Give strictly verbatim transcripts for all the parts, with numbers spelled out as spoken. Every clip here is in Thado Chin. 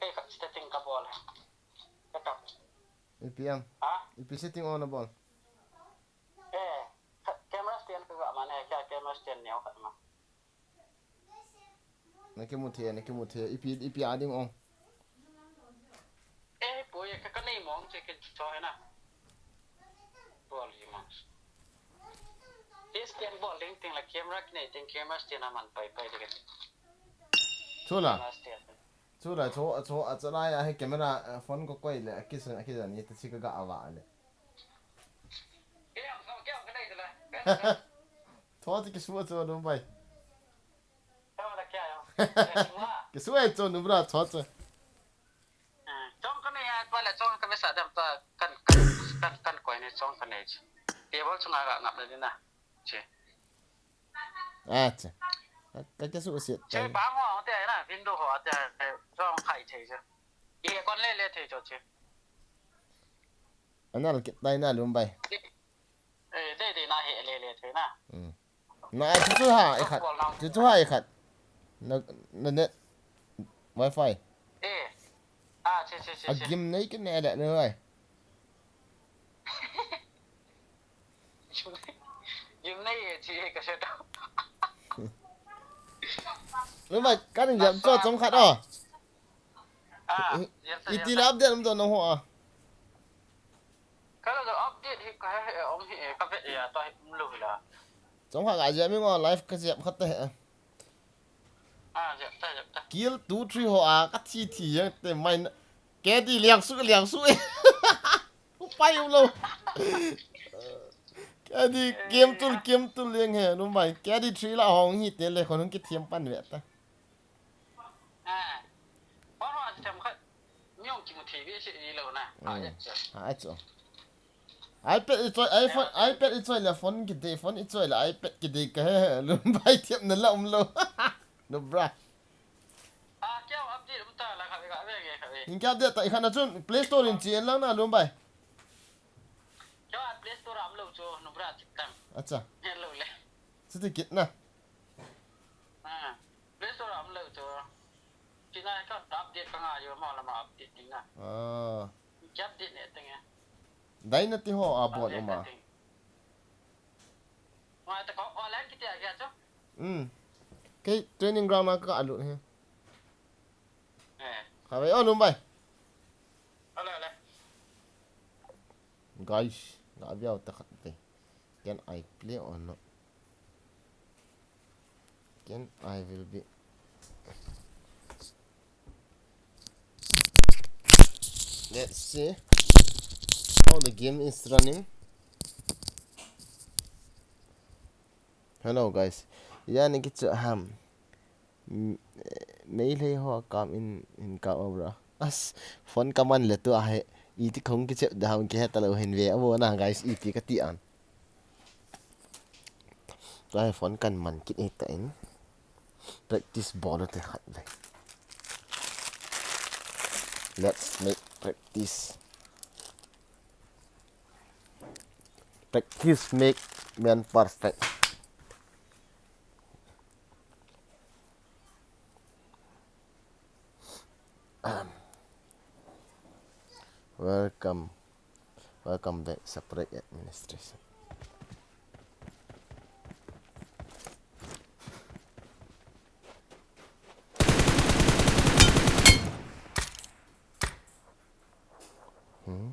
Kei khat setting kabol. Ka tap. Ipi ang? Ha? Ipi setting on abol? Eh, ka-, camera stand ka ga mane, kya camera stand neo khat ma. Na kimu thei, na kimu thei. Ipi, ipi a ding ong? Eh, poi, ka, ka nei mong che ke cho he na. Bol ji mong. This stand bol ding ting la camera kinei ting camera stand a man pai pai de ke. Chula. Camera stand. Chula, cho, cho, a chalai a he camera, eh, phone ko koi le, a kisan, a kisan ni ta chi ka ga ava le. Ke ang so, ke ang ka nei de la. Cho ti kisu a cho dum bai. Cho la kya yo? Ke sua. Kisu a cho nu bra cho cho. Ah, chong ka nei a, pala chong ka mesa dam ta kan, kan, kan, kan koi ni chong ka nei chi. Table chunga ga ngap le ni na. Chi. Acha. Ka, ka kisu a siat. Chi tai. Bang ho te na, window ho te, chong khai thei chi. Ye kon le le thei cho chi. Anal kit tai na lum bai. Eh, dei dei na he le le thei na. Hmm. Na, chu chu ha, i khat. Chu chu ha, i khat. Na, na net. Wi-Fi. Eh. Ah, che, che, che, a che. Gim nei kin ne le, ne bai. Gim nei ye chi ka se to. Lum bai, ka ning jam cho chong khat o. Ah, i, yes, sir, iti yes, sir. La update um to nong ho a. Ka la update hi ka he, he, um hi, ka ve ya to hi um lo la. Chong khat ka jam ngo live ka jam khat te he. Ah, jam ta, jam ta. Kill two three ho a ka thi thi ye te mai na. Ke di liang su, liang su e. Pai um lo. Ke di game tul, game tul liang he, lum bai. Ke di three la hong hi te le khon hong ki thiam pan ve ta. Ah. Phone ho a them khat. Nyong kimu thei ve se i lo na. Ah, mm, ya, ya. Ah, acho. iPad i choi, iPhone, ya, ya. iPad i choi la phone kidei, phone i choi la iPad kidei ka he, he, lum bai thiam na la um lo. No bra. Ah, kya update um ta la kha ve, kha ve, kha ve. In kya update ta, i khat na chun Play Store in chi en lang na lum bai. Kya Play Store am lo chu, no bra, chik tang. Acha. Hello le. Chuti kit na. Ah, Play Store a um lo chu. China ka update ka ngai u, mo lama update ding na. Ah. Ki update ne teng e. Dai na ti ho a bol u ma. Ngai ta ko online kiti a kya chu? Hmm. Kei training ground na ka alut he. Eh. Kha ve o lum bai. Ala, ala. Guys, ga viau ta khat te. Can I play or not? Can I will be. Let's see how the game is running. Hello guys. Ya ni kichu ham. M-, eh, Meitei ho kam in, in ka obra. As, phone ka man le tu a he. Iti khong kichep da hong kihe ta lo hin ve. Abo na guys, iti ka ti an. Tua hi phone kan man kit e ta in. Practice bol te khat ve. Let's make practice. Practice make man perfect. Welcome. Welcome back, separate administration. Hmm?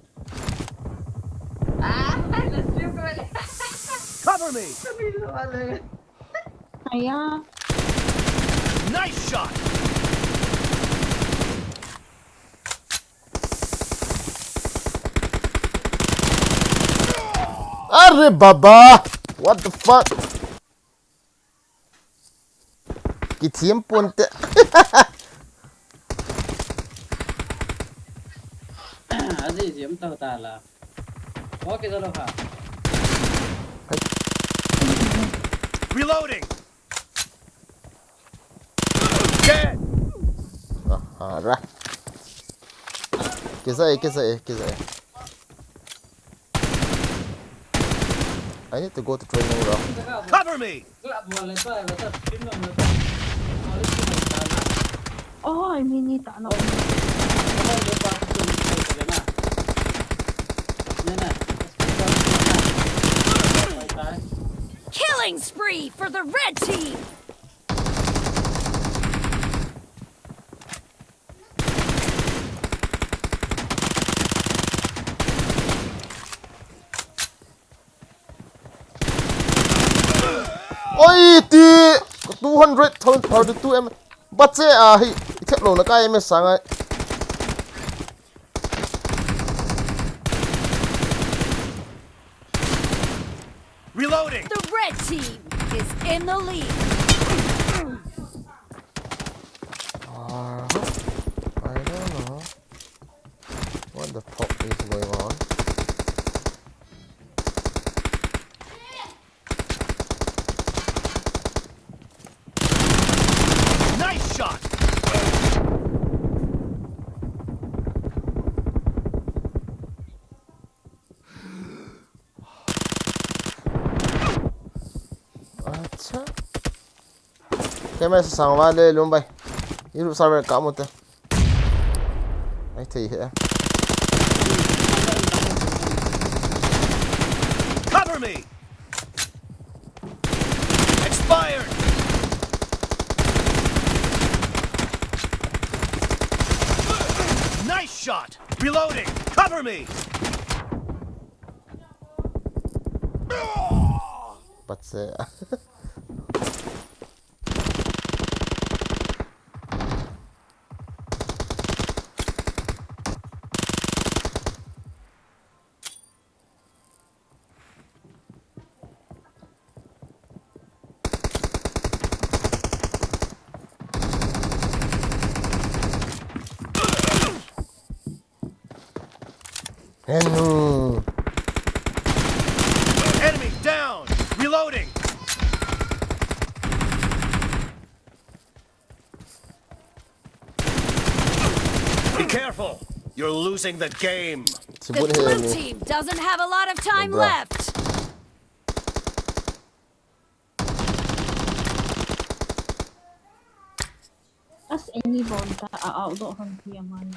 Cover me! Aya. Nice shot! Are baba! What the fuck? Kithiam ponte. Aji jim tau ta la. Okay, dolo ha. Reloading. Dead. Ah, ah, ra. Kisa e, kisa e, kisa e. I need to go to training ground. Cover me! Oi, mini ta no. Killing spree for the red team! Oi, ti two hundred thirty-two M. Bache a hi, i thep lo na kai M S sangai. Reloading. The red team is in the lead. Uh, I don't know what the fuck is going on. Nice shot. Acha. Kei mai sa sang va le lum bai. Iru server ka mo te. Ai thei he. Cover me. Expired. Nice shot. Reloading. Cover me. Patse. Henu. Enemy down. Reloading. Be careful. You're losing the game. The Sibun he blue ni. Team doesn't have a lot of time Dobra. Left. As any bonta a outdoor hon hiya man.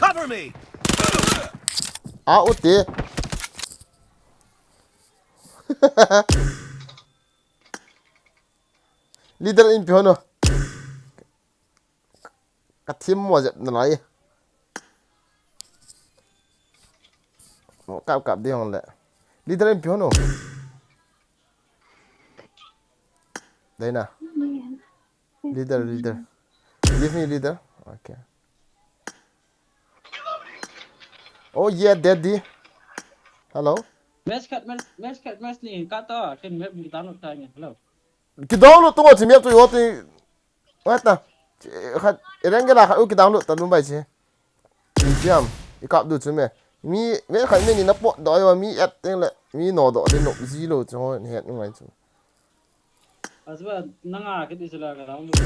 Cover me. A u te. Leader in pi hono. Ka thim mo jep na lai. Mo kap kap di hong le. Leader in pi hono. Dai na. Leader, leader. Give me leader. Okay. Oh yeah, daddy. Hello. Mes kat mes mes kat mes ni kata ken web ni download ta ni. Hello. Ki download tu chi map tu yo ti. What the? Khat ereng la khat u ki download ta dun bai chi. Ni jam. I kap du chu me. Mi me khat me ni na pot do yo mi at teng le. Mi no do de no zero chu ho ni het ngai chu. Asba nanga ke ti sila ka download.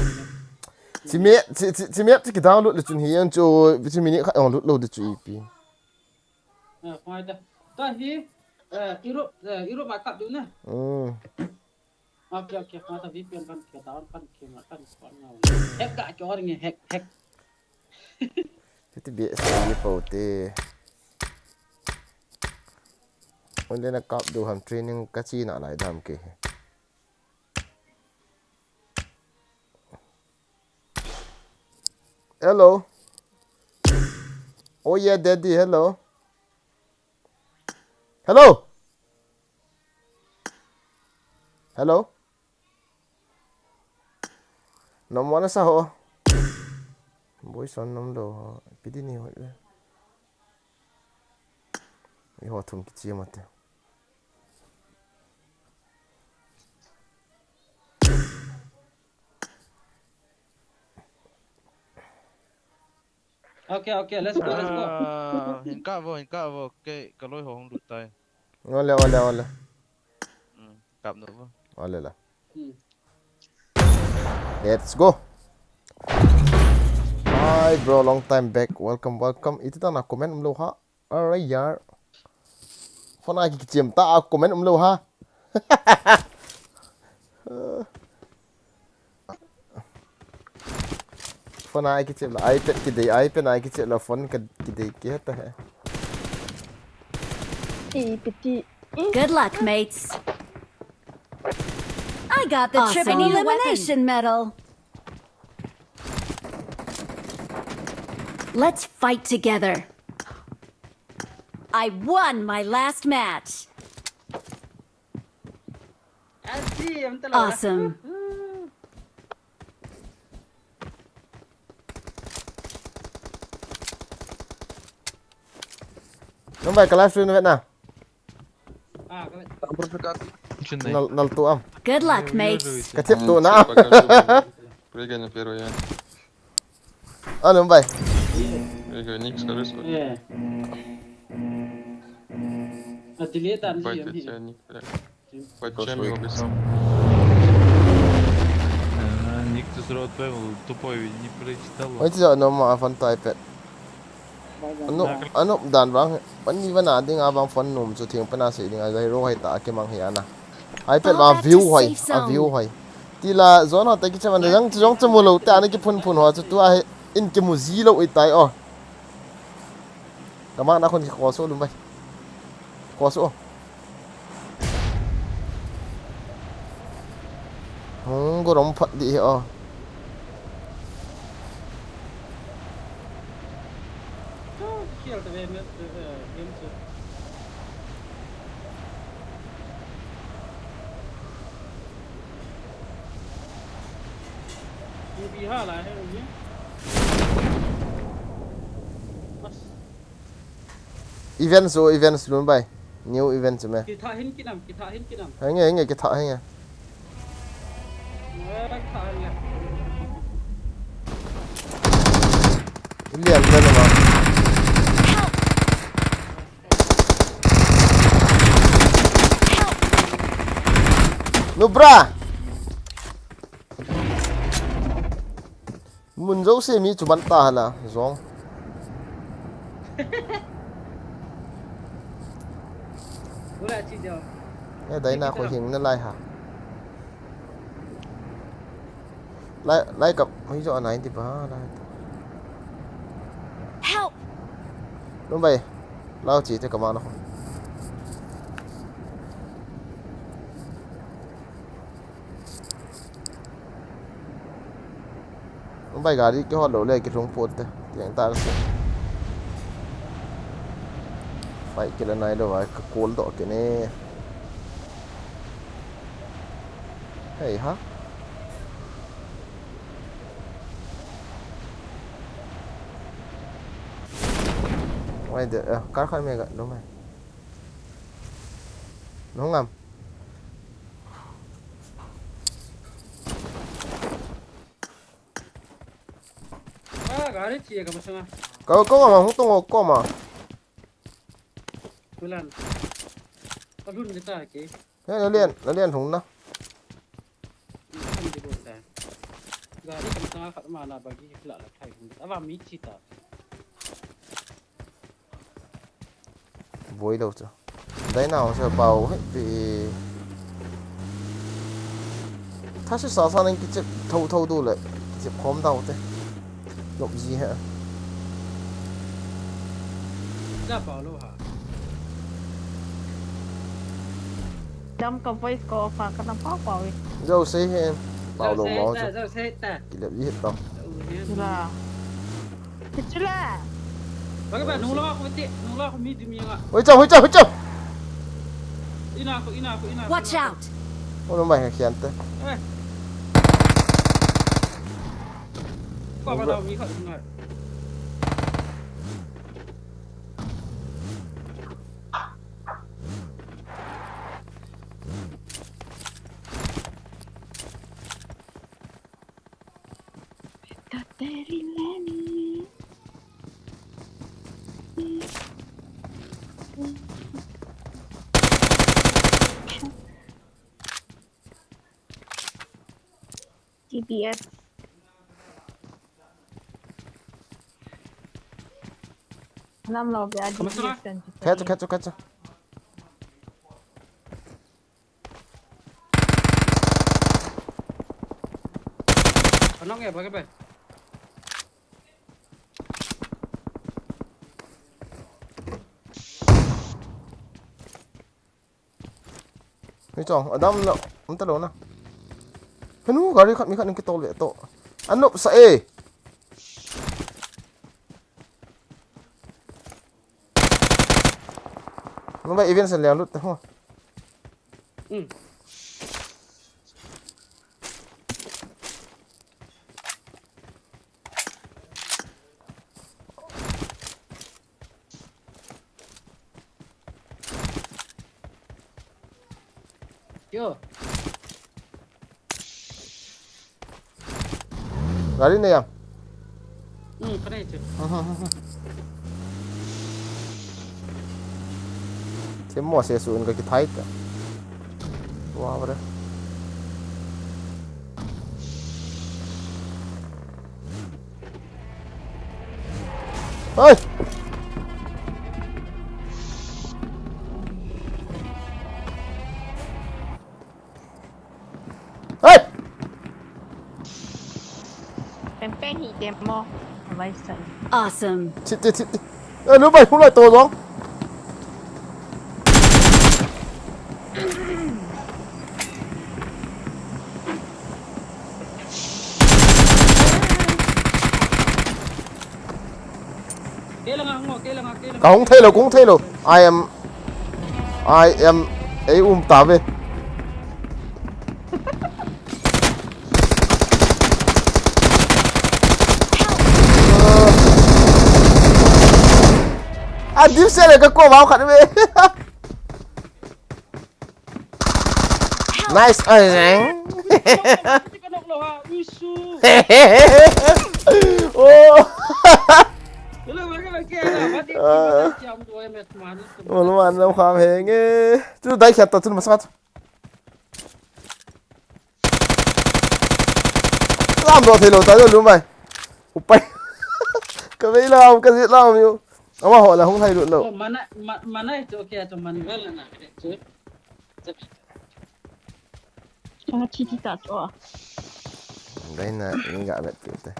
Chi me chi chi chi map chi ki download le chun hi yang chu chi mi ni khat download lo de chu ipi. Ah, mai ta. Ta hi eh Europe eh Europe ma kap du na. Mm. Okay okay. Mai ta V P N kan ke down kan ke ma kan ko na. Hack ka ko nge hack hack. Ti bi sa ye po te. Onde na kap du ham training ka chi na lai dam ke. Hello. Oh yeah, daddy, hello. Hello. Hello. Nom wana sa ho. Boy son nom lo ho. Pidi ni ho. I ho thum ki chi mate. Okay okay, let's go let's go. Ah, hin ka vo, hin ka vo. Ke ka loi ho hung lut tai. Ole ole ole. Mm, kap no vo. Ole la. Hmm. Let's go. Hi bro, long time back. Welcome, welcome. Iti ta na comment um lo ha. Alright yar. Phone a ki chem ta comment um lo ha. Phone a ki chem la iPad ki dei, iPad a ki chem la phone ka ki dei ki heta he. Ti piti. Good luck, mates. I got the Awesome. triple elimination medal. Let's fight together. I won my last match. Awesome. Nung bai ka live stream na vet na. Nal, nal tu am. Good luck, mates. Ka thep tu na. Прыгай на первое. Ano bai. Прыгай, Ник, скажи сколько. Bai, ты тебя, Ник, бля. Почему его без- А, Ник, ты сразу отправил, тупой, не прочитал. Oi, ti jo no ma phone to iPad. Anu, anu dan bang, pani bana ding a bang phone num chu thing pana se ding a, zai ro hai ta ke mang hi ana. iPad ma view hai, a view hai. Tila zon ho ta ki chaman jang chu jong chu mu lo ta na ki phun phun ho chu tu a he in ki mu ji lo i tai o. Ka ma na khun ki ko so lum bai. Ko so. Hung go rom phat di o. Events o, events lun bai. New events me. Kitha hin kinam, kitha hin kinam. Henge, henge, kitha henge. Ilian na naman. Nubra! Mun jouse mi chu man ta hala, zong. Ula chi jo. Eh, dai na ko hing na lai ha. Lai, lai kap, mai jo anai ti ba, lai. Help! Lum bai, lao chi te kamana ko. Bai gari kihot lou le kilhung pon te. Tiang ta se. Fight kila nai lou vai ka kol doh kit e. Hei ha. Vai de, eh, kar khan me ga lou mai. Nung am. Ah, gari chi ka masanga. Ko, ko ma, hung tong ko ma. Kulan. Kalhun ni ta ke. Ya, na lian, na lian hung na. Kalhun di ko ta. Gari ka masanga khat ma na bagi kila la thai hung. Ava mi chi ta. Boi lou chu. Dai nau se pau hei pi. Tha se sa sa nang kichep thou thou du le. Kichep khom dau te. Lop ji he. Ja pau lou ha. Dam ka voice ko off a ka na pau pau e. Jou sei he. Pau lou mo chu. Jou sei ta. Kilep ji he tau. Chula. Chula. Bagi ba nung la ko ti, nung la ko mi di mi nga. Hoi chau, hoi chau, hoi chau. Ina ko, ina ko, ina ko. Watch out. Ono mai ha khian te. Eh. Ko ba na mi ko ngai. T P S. Nam lo bia D P S kan. Kaya tu, kaya tu, kaya tu. Anong ya, bagay ba? Ni chong, adam na, um ta lo na. Henu, gari khat mi khat ning kitol ve to. Anop sa e. Number event sen liang lut ta ho. Yo. Gari ne ya. Hmm, kena itu. Themmo se su un ka kithai ta. Wa bare. Hey! Hey! Pen pen hi tem mo. Vai sai. Awesome. Chit chit chit. Eh, lu bai, hung lai to jong. Ka hung thei lou, ka hung thei lou. I am, I am, ei um ta ve. A dim se le ka ko vau khat ve. Nice, ai jeng. Oh. Olo man lam kham henge. Tu dai khat ta tun masat. Lam do thei lou ta lu mai. Upai. Ka vei lam, ka zit lam yo. Ama ho la hung thai lut lou. Mana mana chu ke chu man vel na chu. Chang chi chi ta chu. Dai na ni ga vet pi te.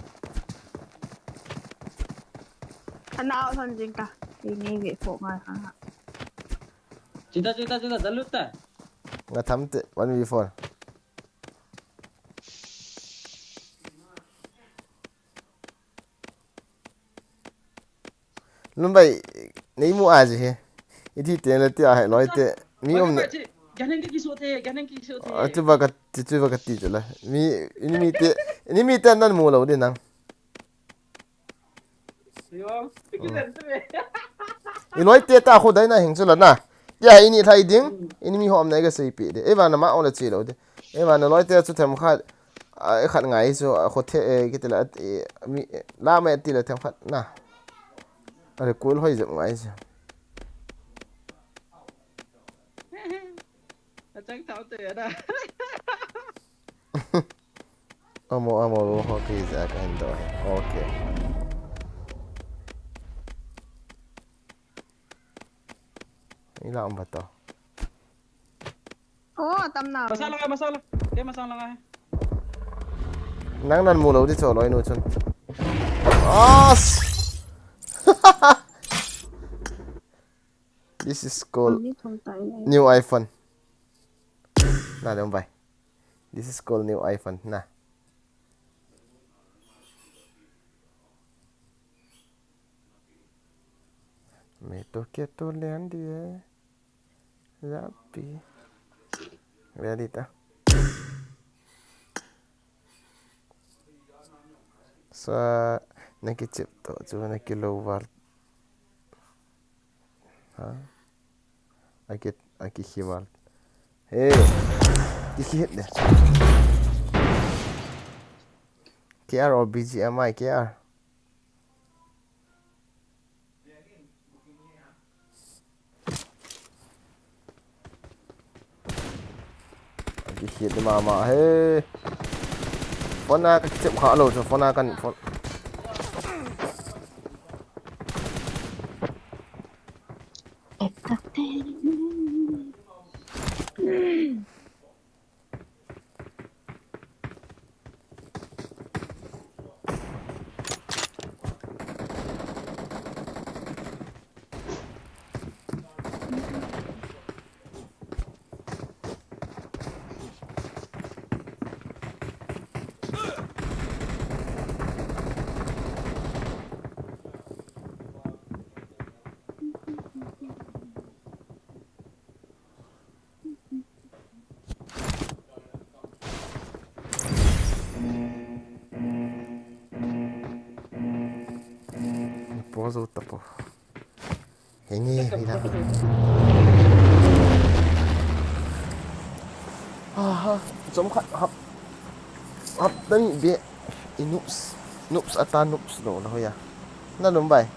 Ana san jing ka. Ni ve fo ngai ha. Chita chita chita dalut ta. Nga tham te one v four. Lumbai, nei mu a ji he. Iti te le ti a he loi te. Mi um ne. Ganeng ki so te, ganeng ki so te. Atu ba ka ti, tu ba ka ti la. Mi ini mi te, ini mi te nan mu lo de nang. I loi te ta khu dai na hing chu la na. Tia ini thai ding, ini mi hom na ga sei pi de. Eva na ma ole chi lo de. Eva na loi te chu them khat, a khat ngai chu a khu the e ki te la mi la me ti la them khat na. Are kul hoi jep ngai chu. Achang thau te da. Amo amo lo ho ki ja ka hin do. Okay. Ila um bato. Oh, tam na. Masala masala. Ke masala hai. Nang nan mu lo di cho loi nu chun. As. This is called new iPhone. Na dong bai. This is called new iPhone na. Me to ke to le andi e. Zapi. Ready ta. Sa naki chip to chu naki lo val. Ha? Aki aki hiwal. Hey. Iki hit de. K R or B G M I K R. Aki hit de mama he. Phone a ka chep kha lo chu phone a kan phone. Zo tapo. Henge, hei la. Aha, chom khat hap. Hap tani be. I noobs. Noobs ata noobs lo la hoya. Na lum bai.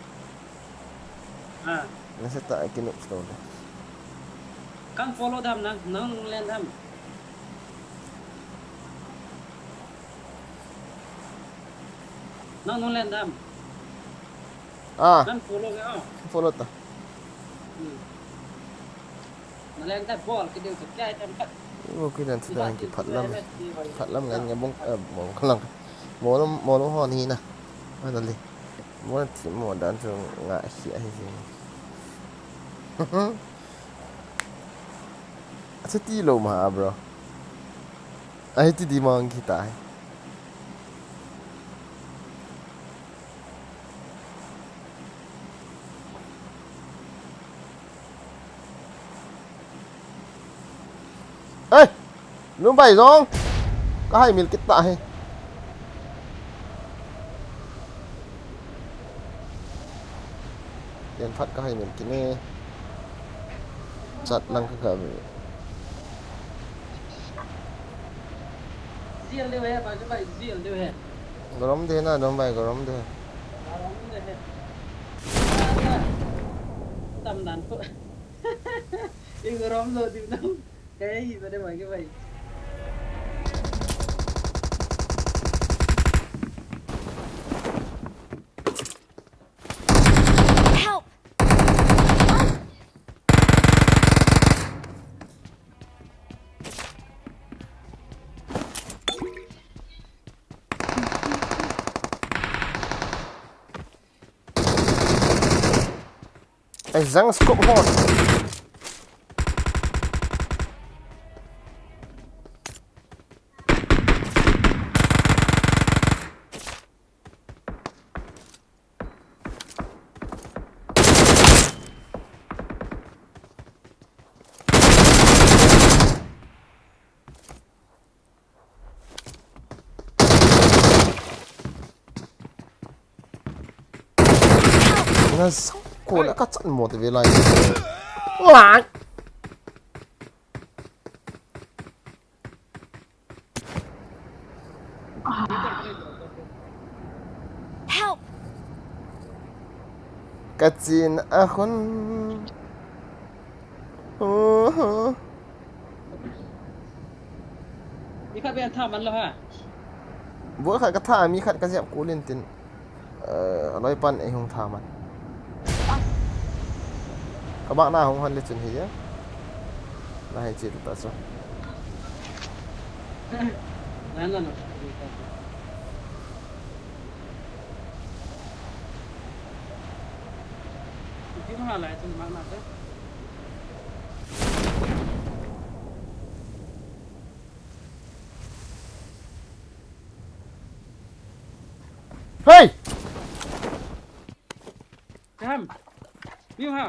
Ah. Na se ta ki noobs lo le. Kan follow dam nang, nang len dam. Nang nung len dam. Ah, Nang follow ke, oh. Follow ta. Hmm. Na len ta bol ke deu ke kai tam kat. Wo ki dan sedang ki phat lam. Phat lam ngan nge bong, eh, bong kalang. Mo lo, mo lo ho ni na. Mana le. Mo ti mo dan chu nga hi hi. Acha ti lo ma, bro. Ai ti di mang kita. Ei! Lum bai jong. Ka hai mil kit ta hi. Yan phat ka hai mil kit ne. Chat lang ka ka. Zil deu he, bai, bai, zil deu he. Gorom de na, dom bai, gorom de. Gorom de he. Ada. Tam dan ko. Ing gorom lo deu na. Kei hi ba de bai ke bai. Help! Ai, jang scope hon. Na sa ko la ka chan mo te ve lai. Wah! Help! Ka chin a khun. Uhu. Mi khat beh tha man lo ha. Bol khat ka tha, mi khat ka jep kul in tin. Eh, aloi pan ei hung tha man. Ka bak na hung hon le chun hi ya. Na hai chi ta so. Na na na. Ipi ma lai chun mak na te. Hey! Kam. Niu ha.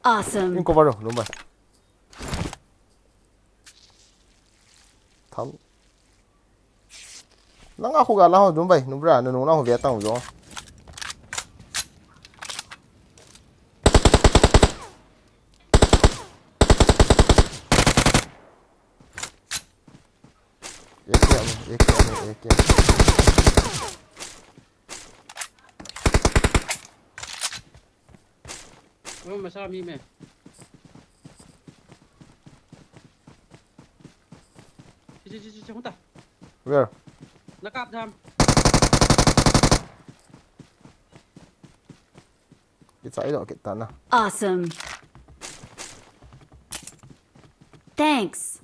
Awesome. In cover lo, lum bai. Tham. Langa khu ga la ho, lum bai, lum bra, na nung la ho ve tang jo. A K ame, A K ame, A K. Oh, masa mi me. Chi, chi, chi, chi, chi, hung ta. Where? Na kap tham. Kichai doh kit ta na. Awesome. Thanks.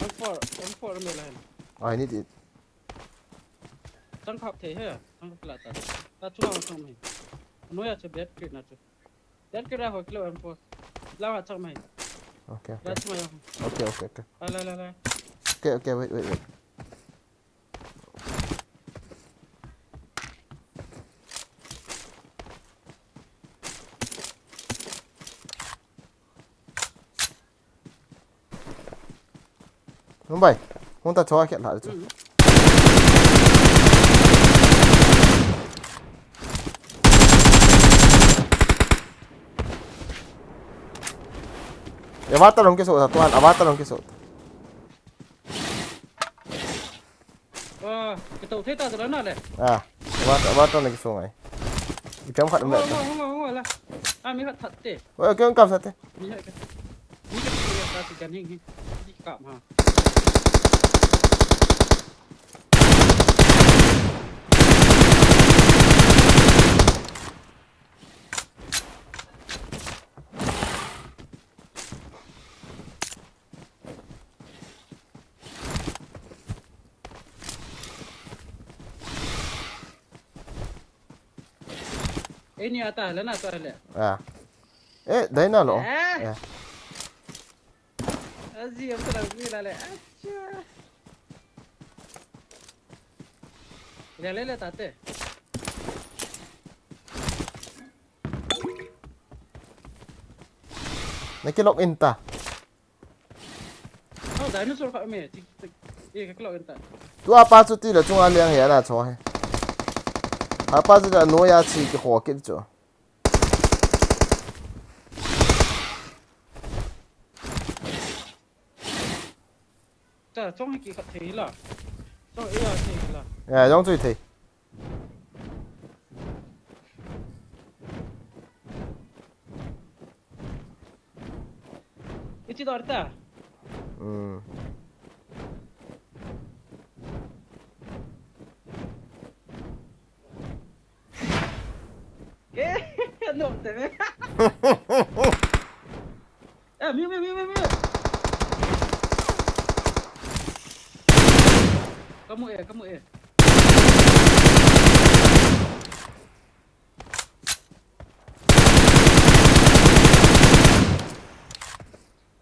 M four, M four me la hen. I need it. Chang khap thei he, chang khap la ta. Ta chunga chang mai. Noya chu bed kit na chu. Bed kit ra ho kilo M four. La wa chang mai. Okay, La okay. Chang mai. Okay, okay, okay. La, la, la, la. Okay, okay, wait, wait, wait. Hung bai. Hung ta, chua khet la chu. Avatar hung kiso ta, tuan avatar hung kiso ta. Ah, kitou thei ta chu la na le. Ah, avatar, avatar na kiso ngai. Ipi ham khat um le. Hung, hung, hung, hung, la. Ah, mi khat that te. Oi, kei kap sa te. Mi khat. Mi khat te, ya, ta ti kan hing hing. Ti kap ha. Ei, ni ata le na to le. Ah. Eh, dai na lo. Eh. Eh. Aji, am tala ji la le. Acha. Le, le, le, tate. Na ki log in ta. Oh, dinosaur kha me. Tik, tik. Ye, ka log in ta. Tua pa chu ti le chunga liang he ana cho he. A pa chu da no ya chi ki ho kit chu. Ta, chong ki khat thei la. Chong e ya thei la. Ya, jong chu thei. Iti dor ta. Hmm. Eh, no te me. Eh, mi, mi, mi, mi, mi. Kamu e, kamu e.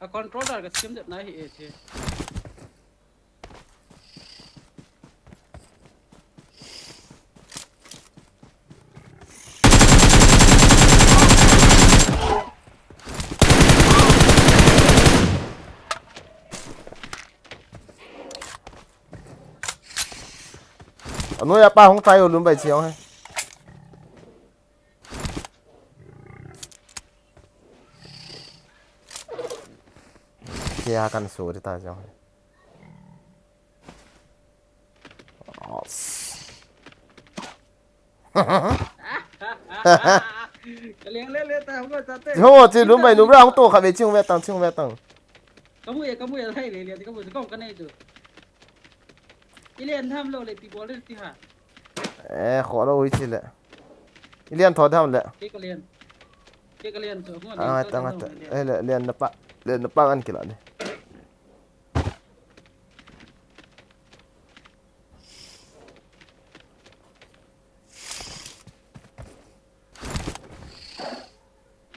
A controller ka sim det na hi e che. Anoi apa hung tai o lum bai chiang he. Kia kan su di ta jong. Kaliang le le ta, hung ta te. Ho, chi lum bai lum ra hung to kha ve chi hung ve tang, chi hung ve tang. Kamu e, kamu e, hai le le, kamu, kamu ka nei tu. Ilian tham lo le ti bol le ti ha. Eh, kho lo ui chi le. Ilian tho tham le. Ke kalian. Ke kalian chu hung. Ah, tang ta. Eh, le, lian na pa. Lian na pa kan kila le.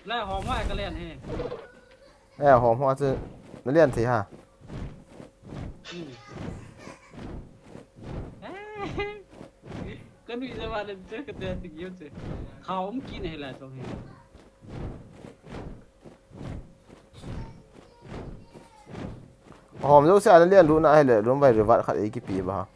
La hom hoa ka lian he. Eh, hom hoa chu na lian thei ha. Hmm. Ka nui ja va le chu ka te ti yo chu. Kha hom ki ne la so he. Hom jo se a na lian lu na he le, lum bai revat khat ei kipi ba.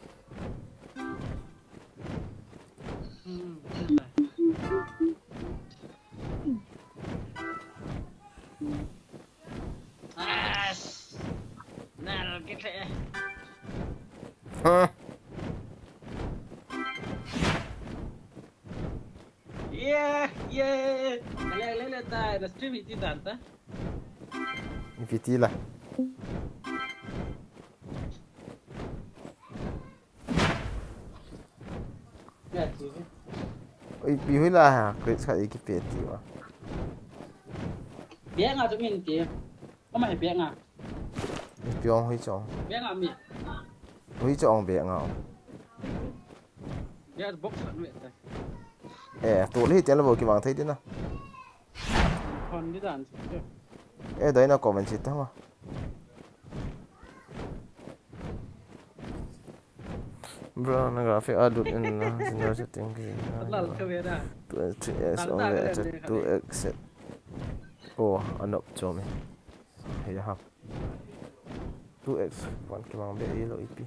Ye, ye. Le, le, le, ta, na stream iti dan ta. Iti la. Oi, pi hui la ha, Chris kha iki pe ti wa. Bia nga tu min ti. Ama he bia nga. Pi ong hui chong. Bia nga mi. Hui chong bia nga. Bia box an we ta. Eh, tu le ti la bo ki wang thei ti na. Kon di dan. Eh, dai na comment si ta ma. Bro, na graphic a lut in na, general setting ki. Lal ka ve da. Two X, three X, only two X set. Oh, anop chom e. Hey, ha. Two X one kimang be ilo ipi.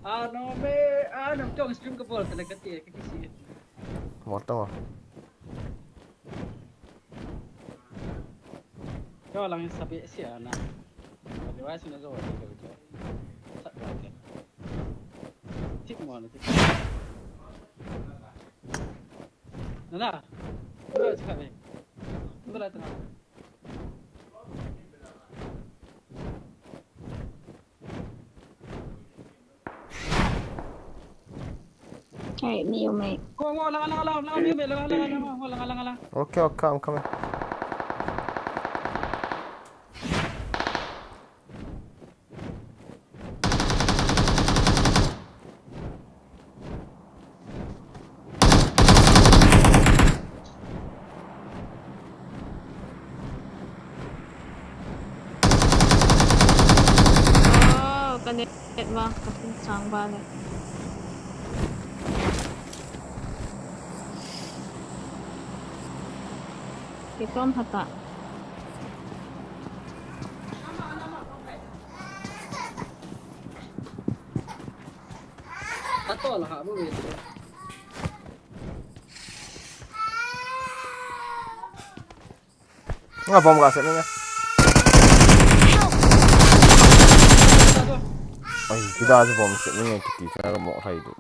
Ah, no, me, ah, no, tong stream ka bol, talaga ti, ka kisi. Mo to. Yo lang sabi si ana. Device na zo, zo, zo. Sa ko ke. Tik mo na tik. Na na. Ko sa ni. Ko la ta. Hey, me, you, mate. Go, go, lang, lang, lang, lang, me, me, lang, lang, lang, lang, lang, lang, lang, lang. Okay, okay, I'm coming. Oh, ka net vang, ka pung sang ba le. Kitom hata. Ka to la ha bu ve. Nga bomb ga se ni nga. Ai, kida se bomb se ni nga kiti sa mo rai du.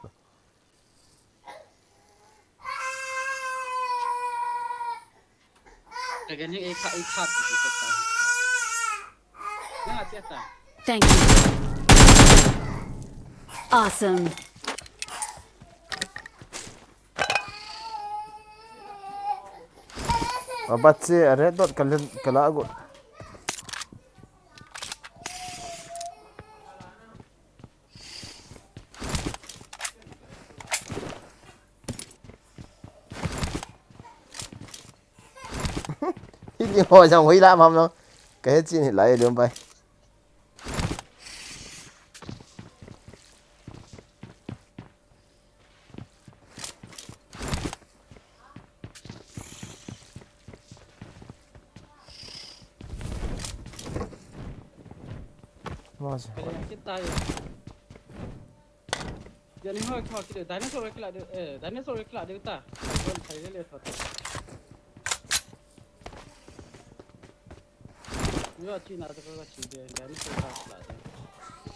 Again, you ate, ate, ate. Thank you. Awesome. Abat si red dot kala kala go. Hiti ho jang hoi la mam no. Ka he chin hi lai lum pai. Mas. Kaya kita ya. Jani ho kho kile dinosaur kila de, eh, dinosaur kila de ta. Don thai le le tho. Yo chi na to ko chi de dinosaur kila de.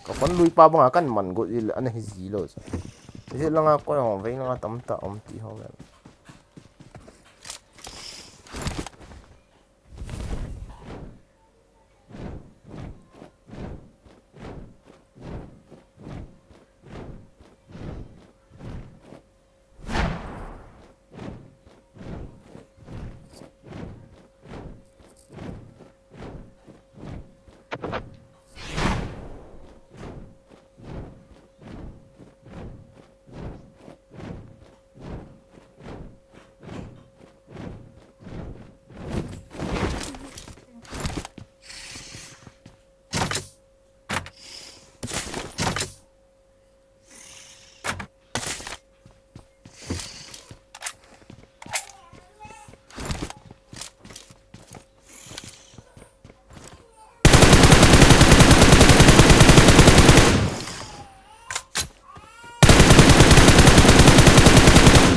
Ka pan lui pa banga kan man go il ana hi ji lo. Ji langa ko ho ve langa tam ta om ti ho ve.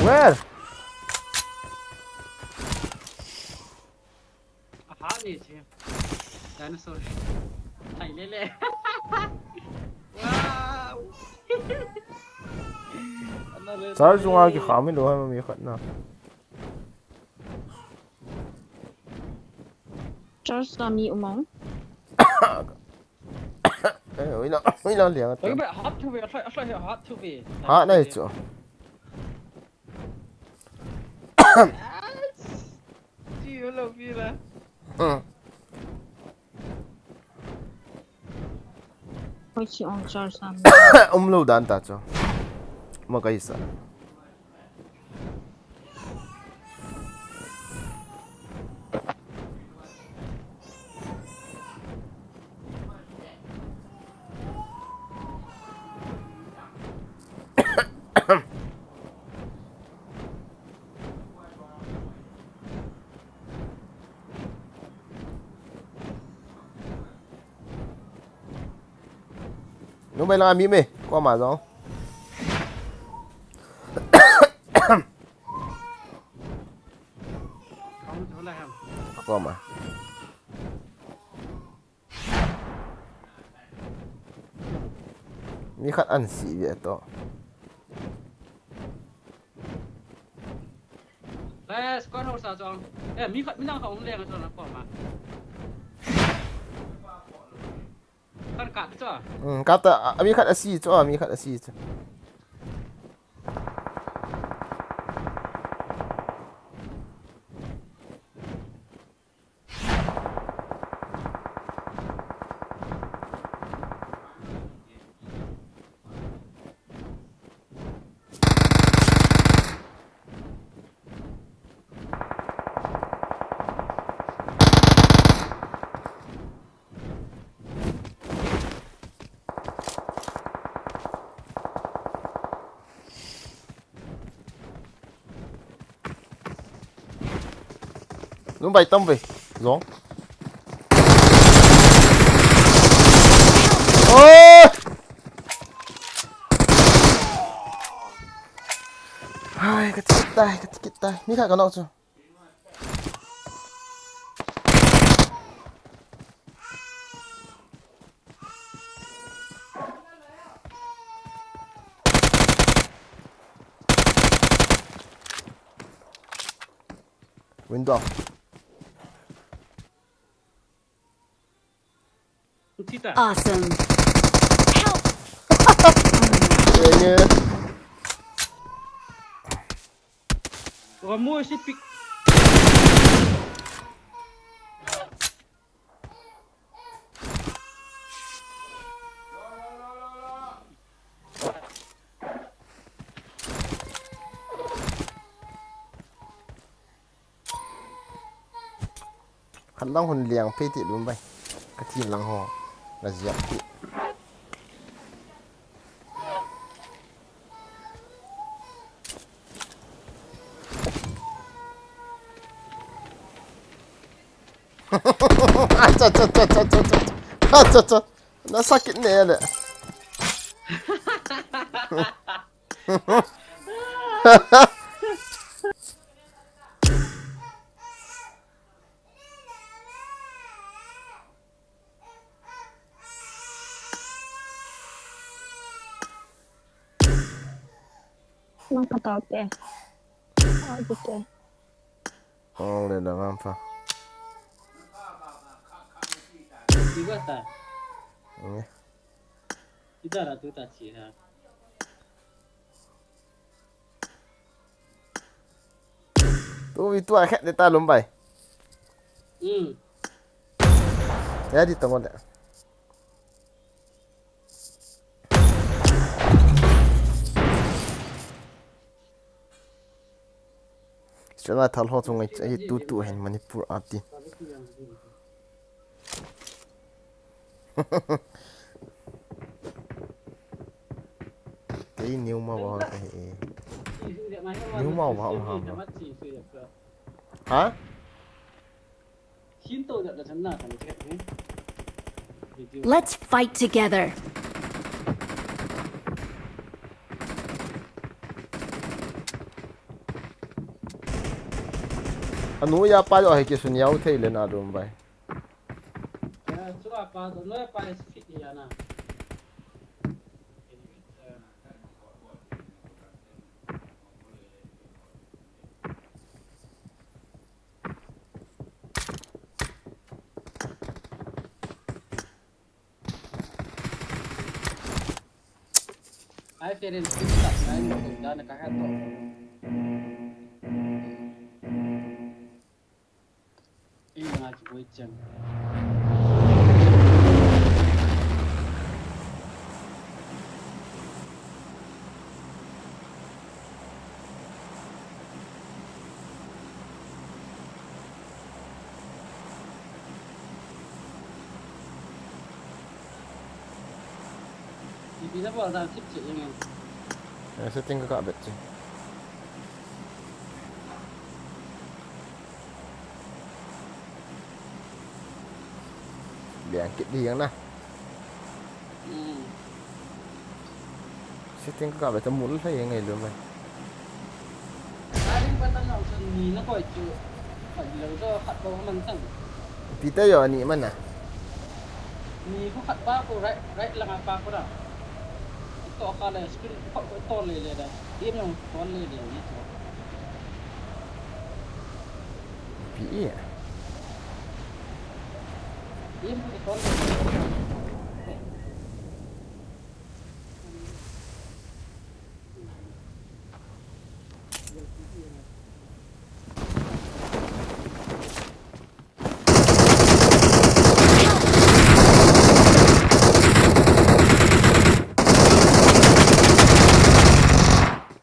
Where? Aha, ni chi. Dinosaur. Thai le le. Wow. Ana le. Sar sunga ki khami lo ha mi khat na. Charge la mi umang. Eh, oi la, oi la liang. Oi, hot to be, hot, hot, hot to be. Ha, na chu. Chi lo pi la. Hmm. Hoi chi ong charge la mi. Um lo dan ta chu. Ma kai sa. Numei langa mi me. Koma jong. Koma. Mi khat ansi ve to. Lai squad ho sa chong. Eh, mi khat mi dang khat hung leng chong na koma. Kan kap chu. Hmm, kap ta, a, mi khat asi chu, a, mi khat asi chu. Lungbai tam ve. Jong. Oh! Hai, ka chikit tai, ka chikit tai. Mi khat ka knock chu. Window. Awesome. Help! Enge. Ora mo si pick. Khat lang hung liang phei ti lum bai. Ka thi lang ho. Na ziak ti. Acha, acha, acha. Na sakit ne le. Mang ka tau te. Au te. Ong le na ngam pha. Iba ta. Nge. Ida la tu ta chi ha. Tu vi tu a khet de ta lum bai. Hmm. Ya di tong de. Sela thal ho chung ai tu tu hen Manipur ati. Kei new ma wa ka he. New ma wa ma ha ma. Ha? Let's fight together. Anu ya pa yo he ki sun yau thei le na dum bai. Ya, chua pa, no ya pa is fit ya na. Ai, Feren, fit ta, ai, mo to, da na ka ha to. Ei, nga kiboi chang. Ipi na bol dan kip che yang. Eh, setting ka ka bet che. Liang kit di yang na. Hmm. Setting ka be ta mul hai ngai lo mai. Aring pa tan nau san ni na koi chu. Khat lo jo khat bo man tan. Pi ta yo ni man na. Ni ko khat pa ko right, right langa pa ko da. To ka le screen ko, ko to le le da. Game yang to le le ni to. Pi e. Game ko to le le da to.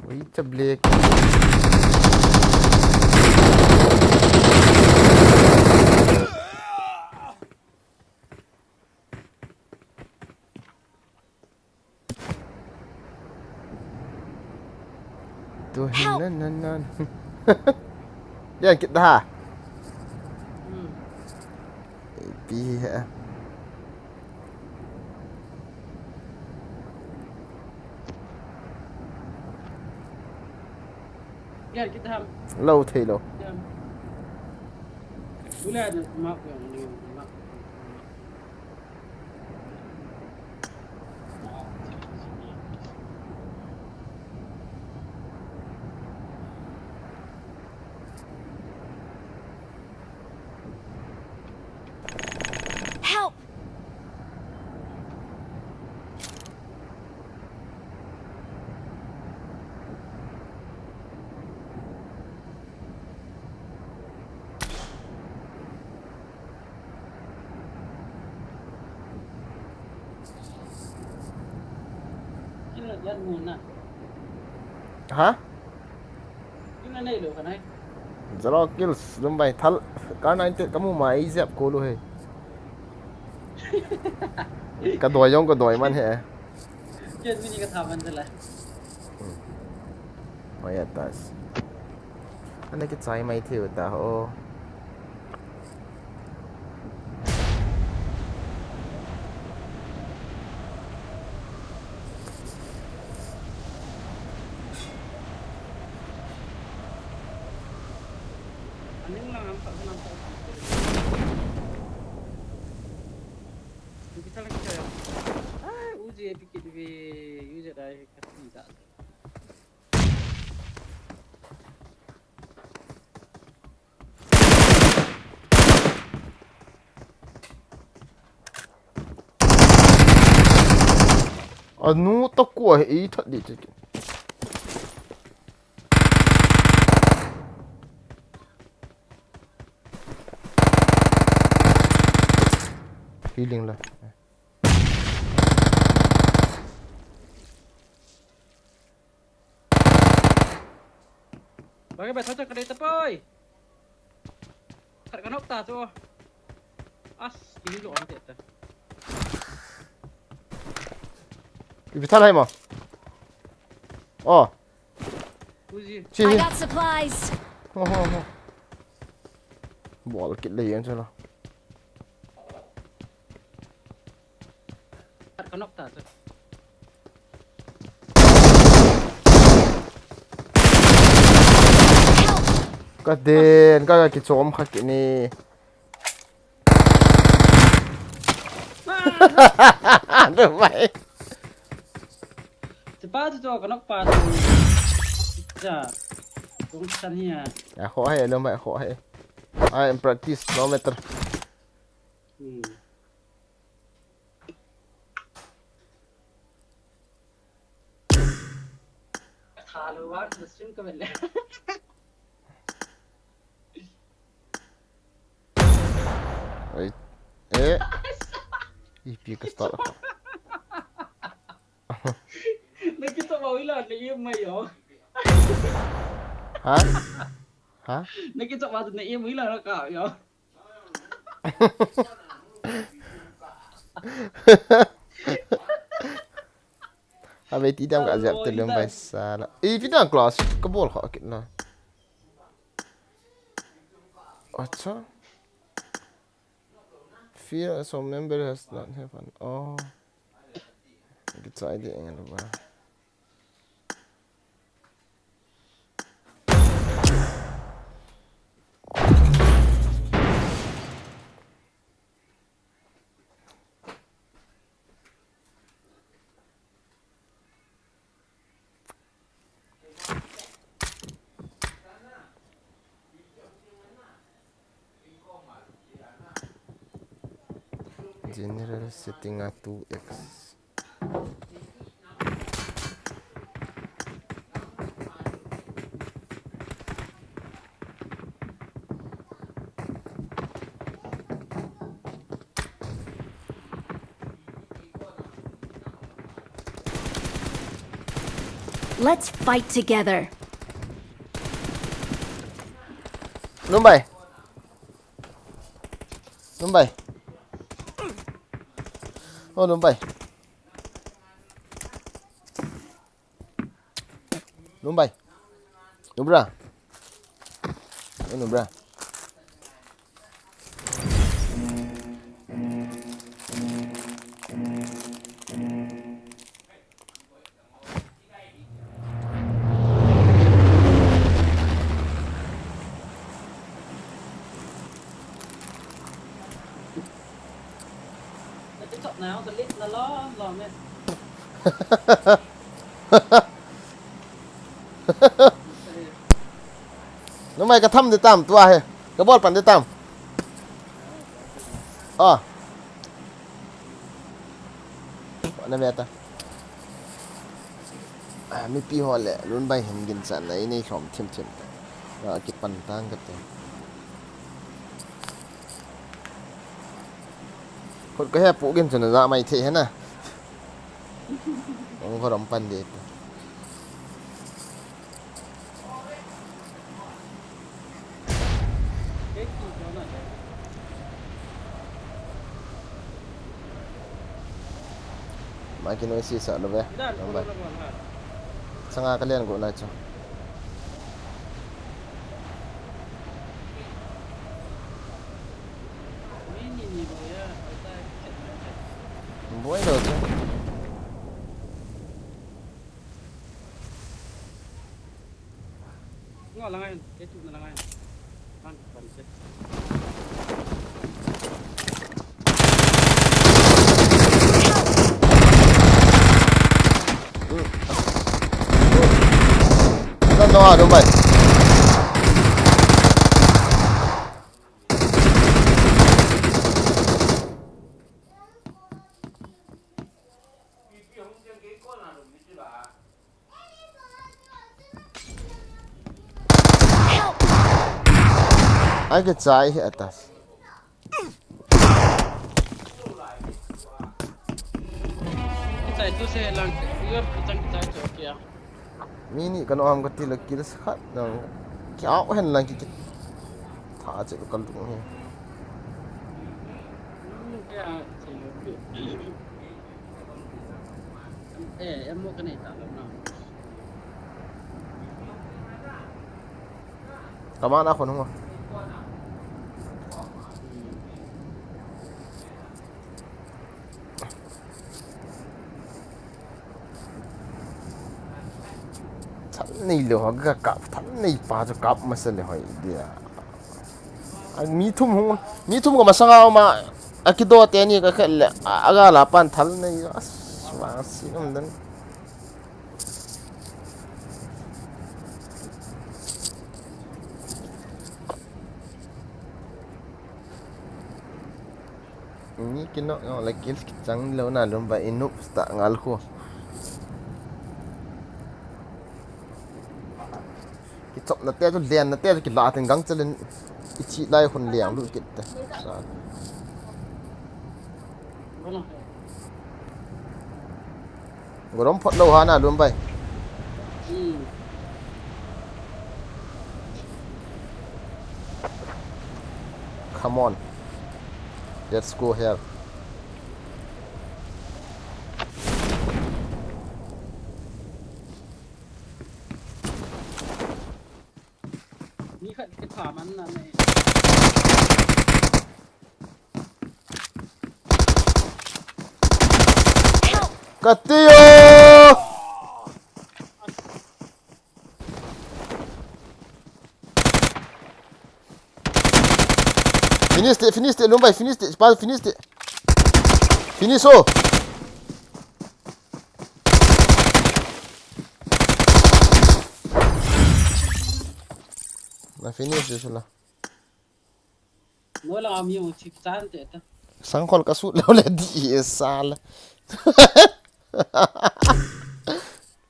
Ui, cha Black. Tu hin nan nan nan. Yan kit da. Hmm. Pi ha. Yan kit da. Lo thei lo. Yan. Bula na ma ko yang ni ma. Help! Ha? Zero kills, lum bai thal. Kar nine te kamu mai jep ko lu he. Ka doi jong ka doi man he. Ken mini ka tha man tala. Mai atas. Ana kichai mai thei u ta ho. Aning lang ang pag-, ang pag-, Kita lagi saya. Ah, uji pikit be, uji dai kasi da. Anu ta ko e that di che. Healing la. Bagi ba thacha ka dei ta poi. Khat ka nok ta chu. As, kini lo ante ta. Ipi thalai mo. Oh. Uji. Chi, I chi. Got supplies. Ho, ho, ho. Bol kit le yang chu la. Khat ka nok ta chu. Ka den, ka, ka kichom kha kini. Dumai. Chupa chu chu ka nok pa chu. Cha. Kong san hi a. A ho hai, dumai ho hai. I am practice no matter. Hmm. Tha lo vang, na stream ka vet le. Ai. Eh. Ipi ka start. Na kichom a ila na aim mai yo. Ha? Ha? Na kichom a na aim ila na ka yo. Abe ti dam ka jep te lum bai sala. E, ipi dang class ka bol kha kit na. Acha. Fear some member has not have an. Oh. Kichai de eng lo ba. General setting a two X. Let's fight together. Lumbai. Lumbai. Oh, Lumbai. Lumbai. Lubra. Oh, Lubra. Numei ka tham di tam, tua hi. Ka bol pan di tam. Ah. Na ve ta. Ah, mipi ho le, Lunbai hin ginchat na, inei lhom thim thim ta. Ah, kipan tang ka te. Khut ka he pu gin chu na ja mai thei he na. Ong ko ram pan de ta. Ma ki noi si sa lo ve. Numbai. Sanga ka len go na chu. Boi lo chu. Nga lang ayan, kay tu na lang ayan. Ang pansit. Ano, ano ba? Ai ke chai hi atas. Kichai tu se lang, iyor putang kichai tu kya? Mi ni kano ham kati la kill khat nang. Kya hen lang ki, ki. Tha che ko kal tung he. Eh, em mo ka nei ta lo na. Ka ma na khun hung. Thal nei lo ha ka kap, thal nei pa chu kap masa le hoi dia. A mi thum hung, mi thum ka masanga ma, a kido te ni ka khet le, a, a ga la pan thal nei, as, ma si um dan. Ni kino, no, la kill kichang lo na lum ba inu sta ngal ko. Kichop na te chu lian na te chu kila teng gang chalen i chi lai hun liang lu kit te. Sa. Gorom phot lo ha na lum bai. Hmm. Come on. Let's go here. Mi khat kitha man na ne. Kati o! Finish te, finish te, lum bai, finish te, pa, finish te. Finish o. Na finish te sula. Mola ami mo chip chan te ta. Sangkhol ka sut lou le di e sal.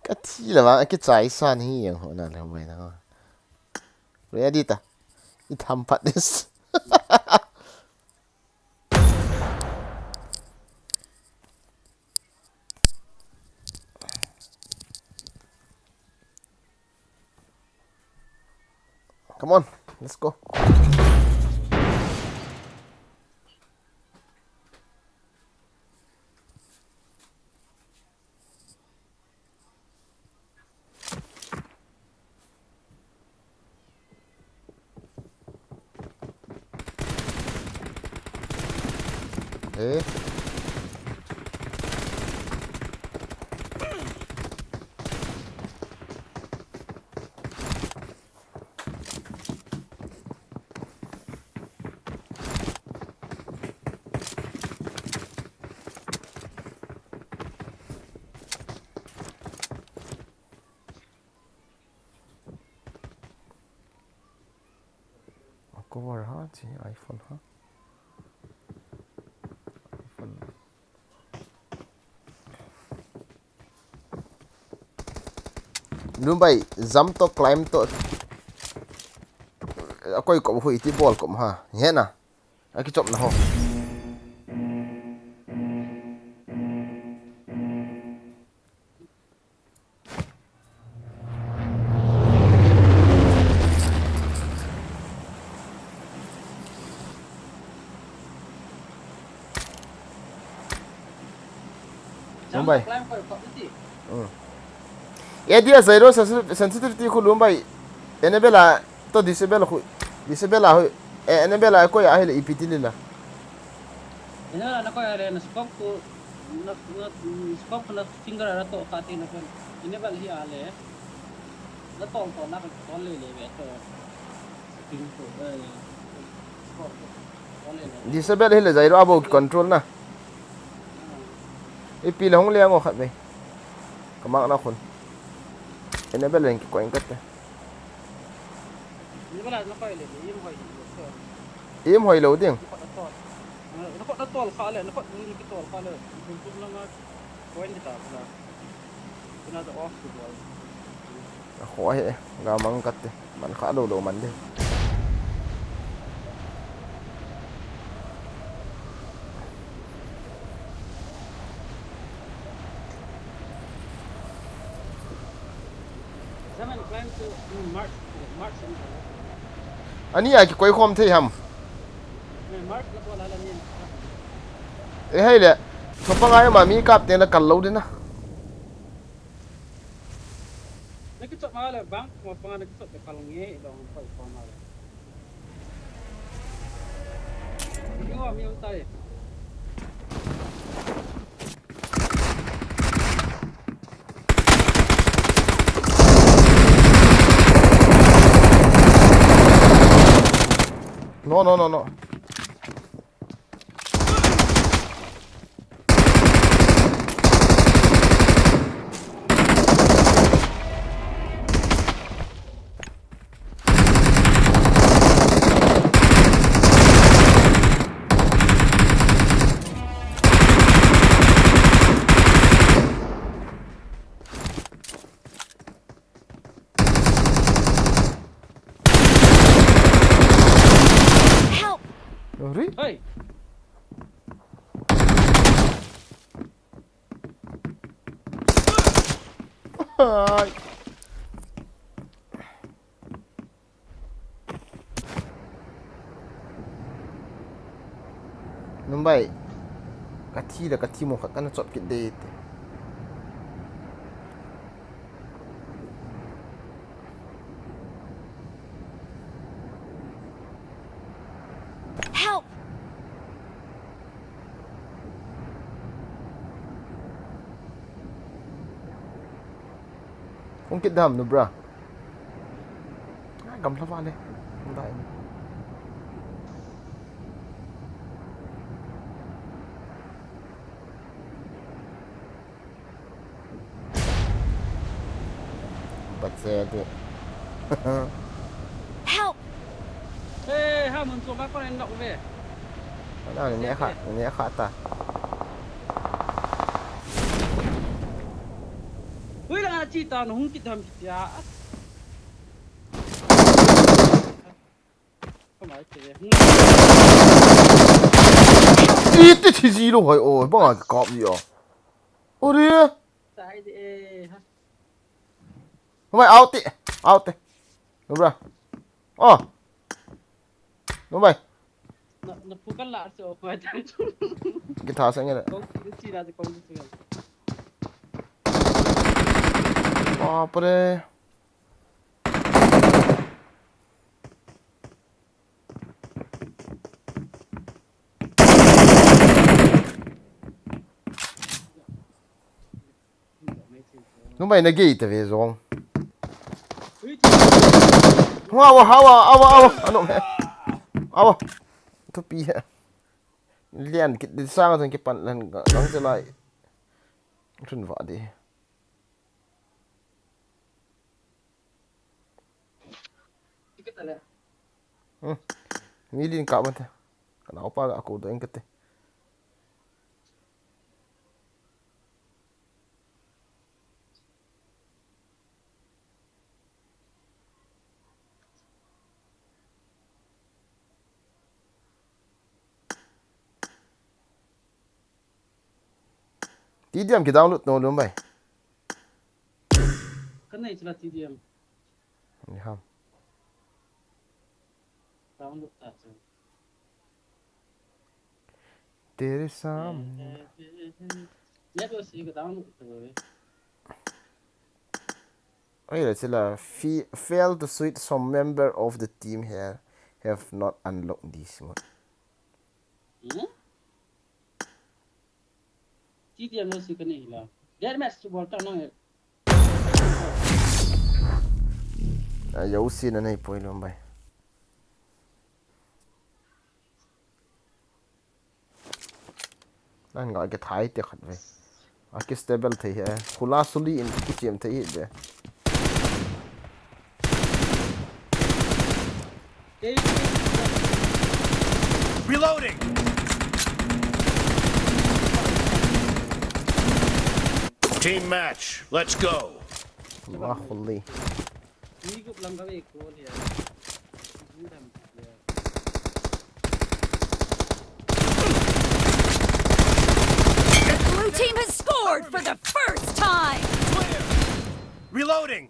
Ka thi le vang, a kichai san hi yang ho na le mai na. Ready ta. I tham phat this. Come on, let's go. Eh. Cover ha, chi iPhone ha. iPhone. Lumbai, jump to, climb to. A koi kom hui ti bol kom ha. He na. A kichop na ho. Lumbai. Hmm. Area zero sensi-, sensitivity khu Lumbai. Enable a to disable khu. Disable a khu. Eh, enable a koi a hile ipi ti lila. Enable a na koi a le na scope khu na, na, scope na finger a to kha ti na kon. Enable hi a le. Na tol to na tol le le ve to. Disable hile zero a bou ki control na. Ipi le hung le ango khat ve. Ka mak na khun. Enable leng ki koi kate. Im hoi lou ding. A kho he, ga mang kate, man kha lou lou man de. Ani a kikoi khom thei ham. E hei le, chopang a ma mi kap te na kal lou ding na. Na kichop ma le bang, ma pang na kichop te kal nge, i dong koi pang ma le. Ni wa mi un tai. No, no, no, no. Help! Ori? Hey! Ai. Numbai, ka thi le ka thi mo khat kana chop kit de te. Help! Hung kit dam, nu bra. Ah, gamla vale. Hung dai. Patse tu. Help! Eh, ha mun chu ba kon en nok ve. Nang ne kha, ne kha ta. Hui, la chi ta, hung kit ham kit ya. Kamai te. Iti thi ji lo hai o, bang a kap ji o. Ori. Sai de. Mai out te, out te. Lo bra. Oh. Numei. Na, na phukan la se o ko ta. Kitha se nge. Kong ti si la se kong ti si. Baap re. Numei na gei ta ve jong. Hawa, hawa, hawa, hawa. Ano he. Hawa. Thupi he. Lian kit di sang jong kipan lan ka. Lang se lai. Thun va di. Hmm. Mi din ka mate. Kana opa ga ko do en kate. T D M ki download no lum bai. Ka nei chula T D M. Ni ham. Download ta chu. तेरे सामने. Network si ka download ta ve. Ai la chila fe- fail to switch, some member of the team here have not unlocked this mode. Hmm? T D M lo si ka nei la. Deathmatch chu bol ta nang. A yo si na nei poi lum bai. Nan ga ke thai te khat ve. A ki stable thei he. Khula suli in ki chem thei he ve. Reloading. Team match. Let's go. Khula khuli. The blue team has scored for the first time. Reloading.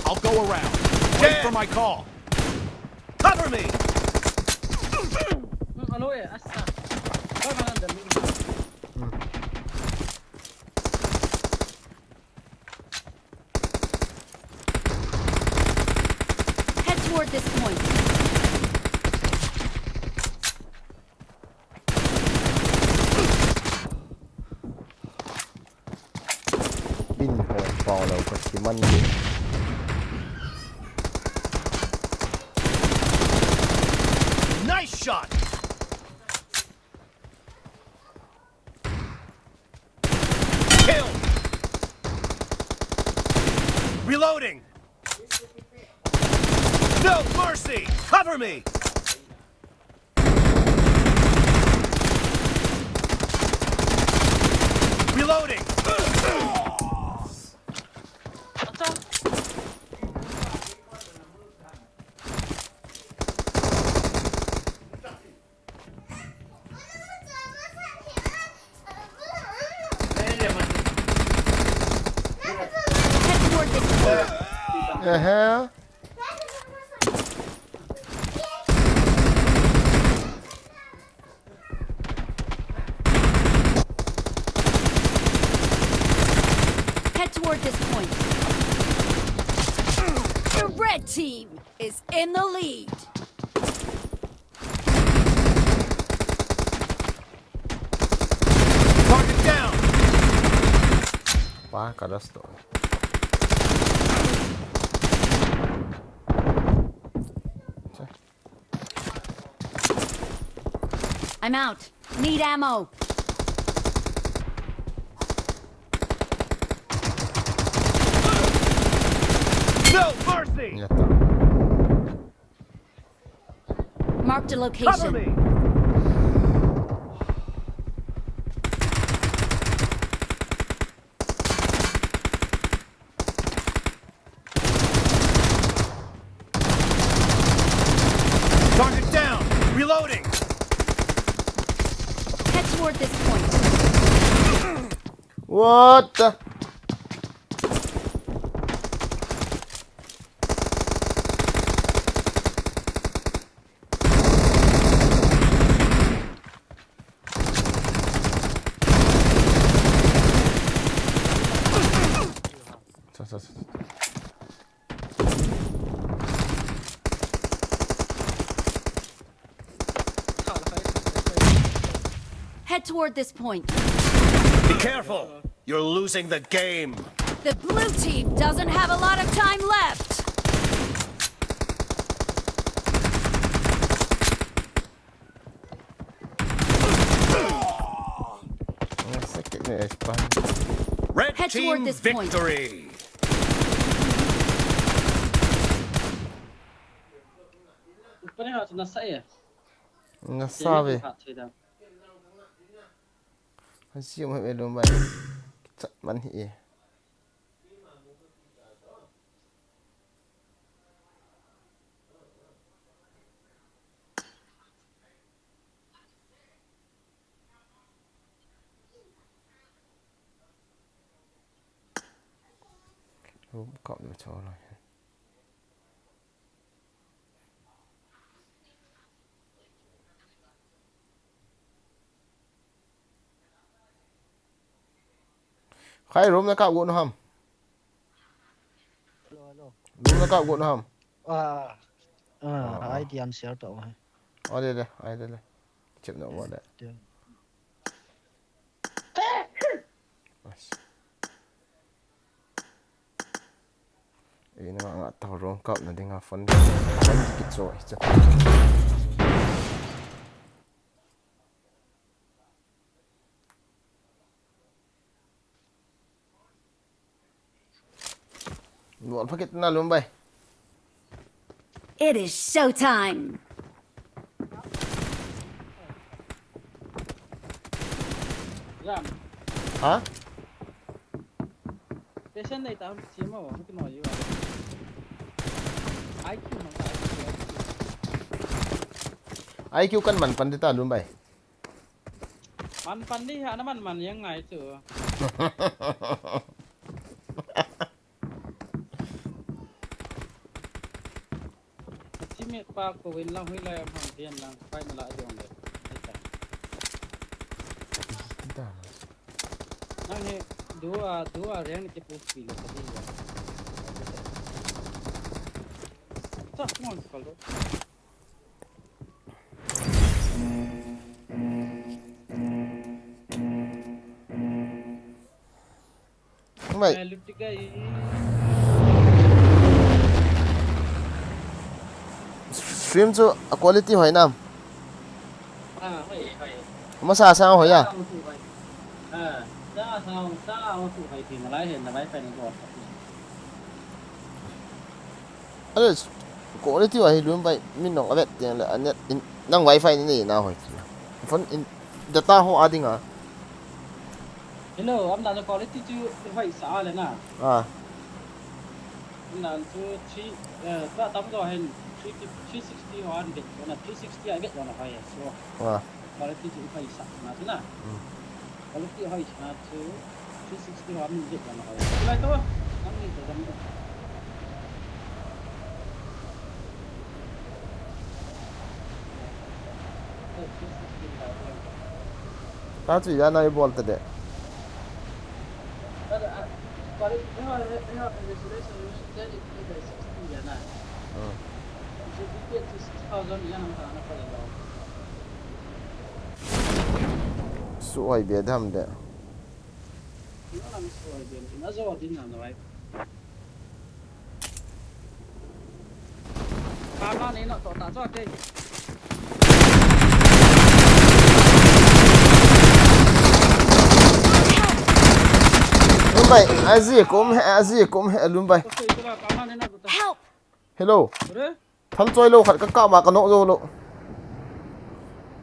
I'll go around. Wait for my call. Cover me. Head toward this point. Bin ho pao lo ka kiman ni. Nice shot. Kill. Reloading. No mercy. Cover me. Reloading. Aha. Head toward this point. The red team is in the lead. Pa ka das to. I'm out. Need ammo. No mercy! Yata. Marked a location. Cover me! Target down! Reloading! Head toward this point. What the? Head toward this point. Be careful! You're losing the game! The blue team doesn't have a lot of time left! Red team victory! Upane ha tu nasa e. Nasa ve. Hansi mo ve lum bai. Chat man hi e. Room kap le chol lai. Khai room na kap got nu ham. Hello, hello. Room na kap got nu ham. Ah, ah, ah, ah. I D an share to hai. Oh, de, de, ai de, de. Chip na mo de. De. Nice. Ei, na nga tau room kap na dinga phone. Phone ki cho, cho. Bol pha kit na lum bai. It is showtime. Ram. Ha? Station nei ta, siamo, ki no yu. I Q mang ta, I Q, I Q. I Q kan man pan de ta lum bai. Man pan di ha, na man man yang ngai chu. Chimi pa ko win lang hui lai am ham pian lang, pai na la jong le. Ai ta. Nang he, dua, dua reng ki push pi le ka di ya. Sa, come on, Caldo. Mai. Stream chu a quality hoi nam? Ah, hoi, hoi. Masa sang hoi ya? Sang tu hoi. Ah, sa, sa, sa, tu hoi, ti na lai hen, na lai pen ko. Ale, quality wa hi lum bai, min nong avet tiang le, anet, in, nang wifi ni nei na hoi. Phone in, data ho a ding a. Hello, am dan quality chu hoi sa le na. Ah. Am dan chu three, eh, tua tam jo hen, three fifty, three sixty ho an vet, na three sixty a vet na hoi, so. Ah. Quality chu hoi sa na chu na. Hmm. Quality hoi sa na chu three sixty ho min vet na hoi. Lai to. Ang ni to dam to. Ta chu ya na i bol ta de. Quality, eh, eh, resolution, sixty ya na. Hmm. Su hoi be dam de. Ina lang soi din, ina zo din na noi. Kama ni na to ta zo te. Lumbai, aji kum he, aji kum he, Lumbai. Ko soi tu la kama ni na to ta. Help! Hello. Re? Thal choi lou khat ka kap ma ka nok jou lou.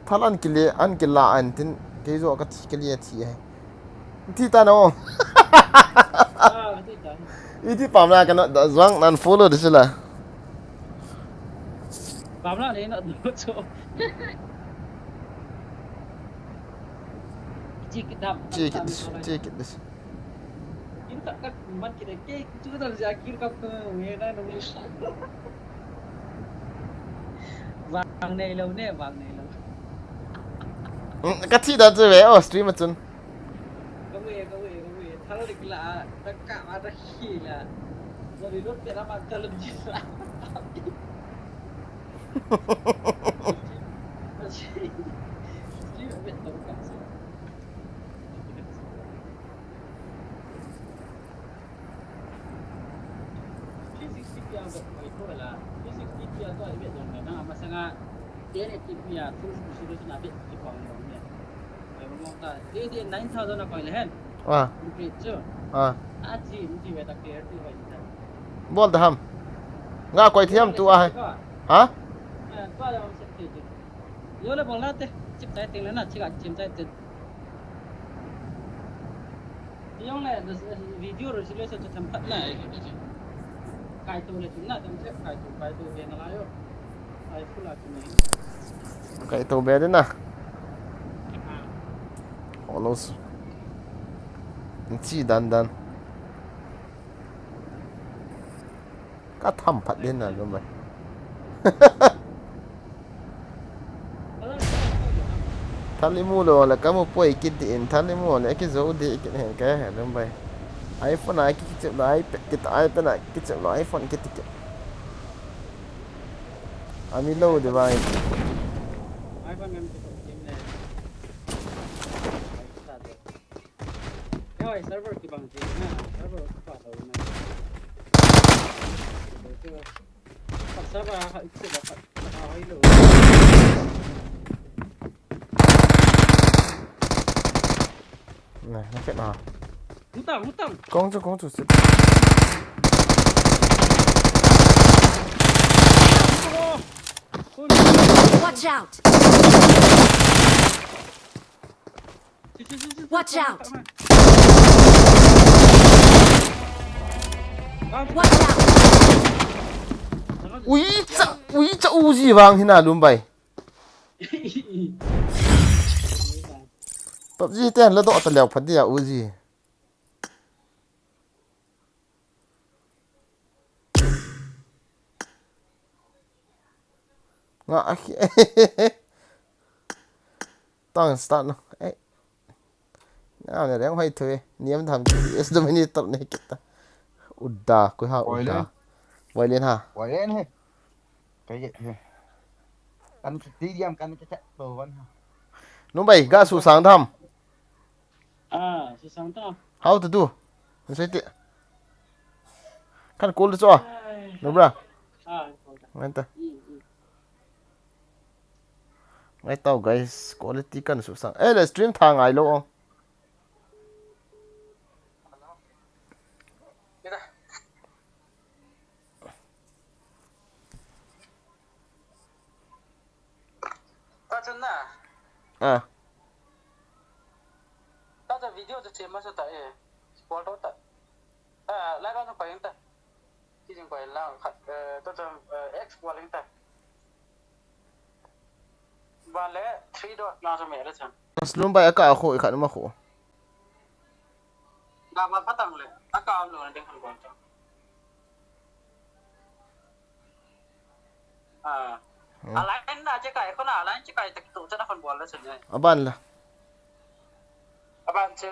Thal an kile, an kila an tin, kei jo ka thi, kile thi e. Thi ta no. Ah, thi ta. Iti pam la ka nok da jang nan follow de sila. Pam la ne na do cho. Chi ki dam. Chi ki, chi ki dis. Kill kap kap man kit e, ke chu dang ja kill kap tu me na nung. Vang nei lou ne, vang nei lou. Hmm, ka thi da chu ve, oh, stream a chun. Ka ve, ka ve, ka ve. Thal dik la, ta ka ma ta khi la. Zo ri lut pe la ma ta lut ji la. Stream a ve to ka sa. Three sixty P a bet koi ko la. Three sixty P a to bet jong na masanga ten eighty P a full resolution a bet ki pang jong ne. Ai mo ta. Di di nine thousand a koi le hen. Ah. Increase chu. Ah. A ji ni ji ve ta clear ti koi ta. Bol da ham. Nga koi thiam tu a hai. Ha? Eh, to ya set ti. Yo le bol na te. Chip tai ting le na, chip a chim tai te. Yong le, the video resolution chu themkhat na. Kai to le chu na, themkhat kai to, kai to ve na la yo. Ai full a chu ni. Kai to be de na. Ah. Olos. Chi dan dan. Ka tham phat din na Lumbai. Thal i mu lou le ka mu poi kit din, thal i mu le ki jo di kit hen ka he Lumbai. iPhone a ki chep lou, iPad kit, iPad a ki chep lou, iPhone kit kit. Ami lou di bai. iPhone ngam ki to kim le. Oi, server kibang ti na, server kibang lo na. Server ha, ha, ha, ha, ha, ha. Nè, nó chết hả? Hutang, hutang. Kong chu, kong chu sit. Watch out! Watch out! Watch out! Ui cha, ui cha Uzi vang hina Lumbai. PUBG ten la do ta leo pha dia Uzi. Nga a khi. Tang start no. Eh. Nga ne reng hoi thui. Niam tham S Dominator ne kita. Uda, koi ha, Uda. Violin ha. Violin he. Kai ye he. Kan ti diam kan ti chat to wan ha. Lumbai, ga su sang tham. Ah, susang ta. How to do? Kan sei ti. Kan call chu a. Ai. No bra. Ah, call ta. Ngai ta. Mm, mm. Ngai tau guys, quality kan susang. Eh, le stream tha ngai lou. Kita. Ta chun na. Ah. Ta chun video chu chem masa ta e. Scroll down ta. Ah, lai ba koi ta. Ti jing koi la khat, eh, ta chun, eh, X scroll ta. Ba le three dot na chu me le chun. Slum bai aka khu i khat ma khu. Ga ba patang le. Aka am lo na ding khan bol ta. Ah. Hmm. A line na che kai, kona a line che kai tak tu chana kon bol la chun ai. Aban la. Aban chu.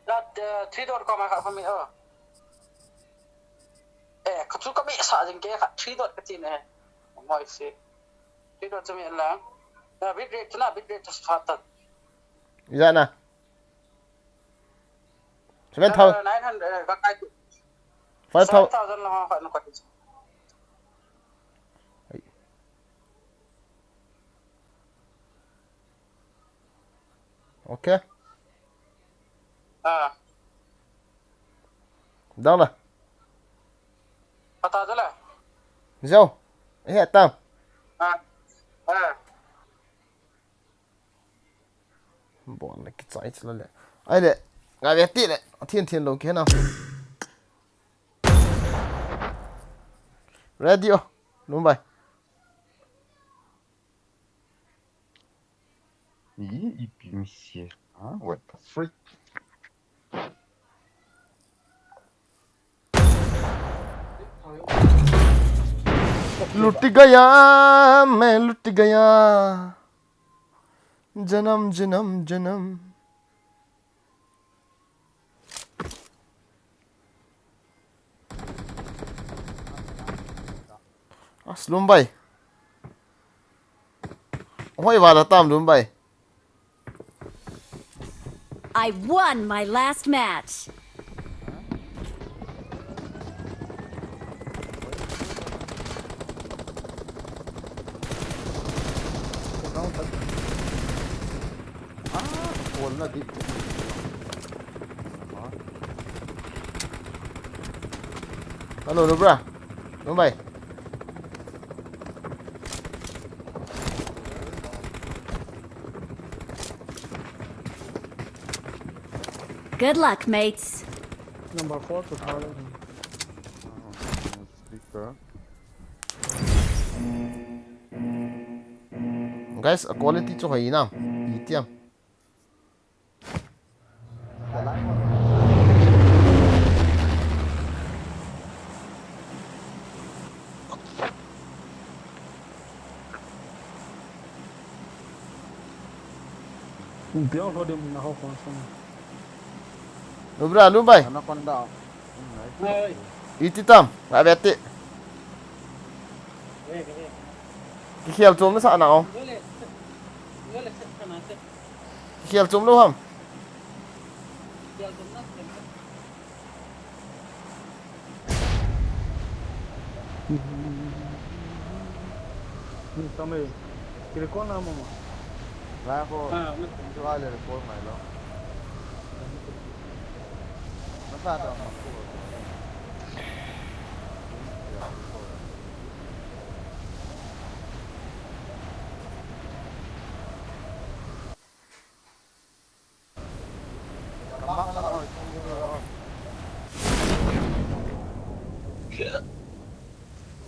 La, eh, three dot com a kha mi, oh. Eh, ka chu ka mi sa jing ke kha three dot ka chin eh. Moi si. Three dot chu mi la. Na bit rate chu na bit rate chu sa ta. Ya na. Seven thousand. Nine hundred, eh, ka kai. Five thousand. Seven thousand lang ako, ano ko. Okay. Ah. Dang na. Pata dala. Zau. Eh, tam. Ah. Ah. Bon, na kichai chila le. Ai le. Nga ve ti le. Thin thin lo ki na. Radio. Lumbai. Ih, ipi misi. Huh? What the freak? लुट गया, मैं लुट गया। जन्म, जन्म, जन्म। As, Lumbai. Hoi, vada tam, Lumbai. I won my last match. Ah, wall na di. Hello, Lumbai. Lumbai. Good luck, mates. Number four to power. Speaker. Guys, a quality chu hoi na. Itiam. Biang lo dem na ho kon song. Lumbai, Lumbai. Anaconda. Iti tam, nga beti. Ki khel chom na sa na o. Ki khel chom lo ham. Ni tame. Kiri kon na mama. Lai ko. Ah, ni tu ale ko mai lo. Masa da ma ko.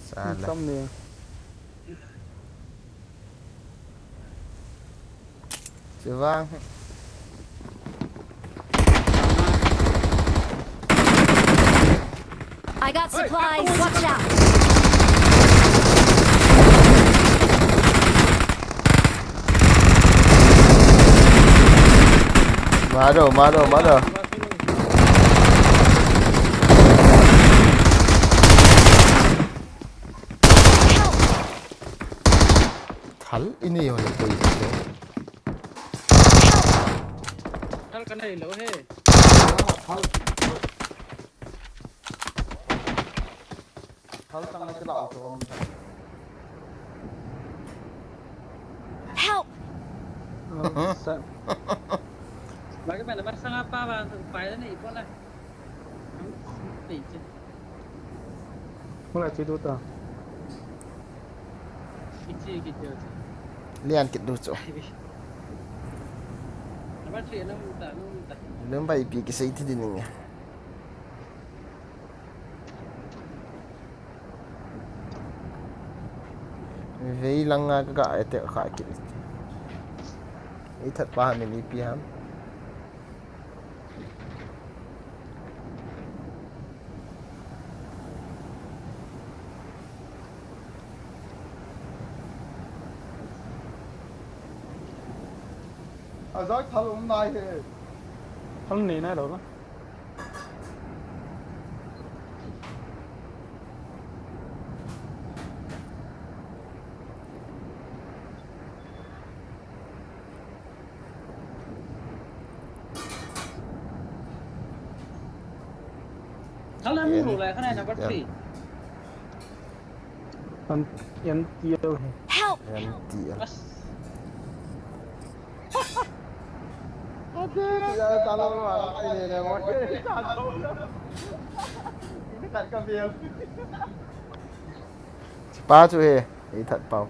Sala. Tam ni. Chevang. I got supplies. Watch out. Mado, mado, mado. Thal ini yo le koi. Thal ka nei lo he. Thal. Thal tang na kila auto. Help! Sa. Bagi mana masa ngapa bang pai ni pun lah. Mula tidu ta. Lian kit du chu. Lum bai pi ki sei ti din nge. Vei langa ka ga ete ka kit. Ei that pa min ipi ham. Azak thal um nai he. Thal nei nai lo na. Khalam ro lai khanai number three. An, N T L hai. Help! N T L. As. Ade, ya talo ma, ai le le mo. Ini kat ka biang. Pa chu he, ei that pau.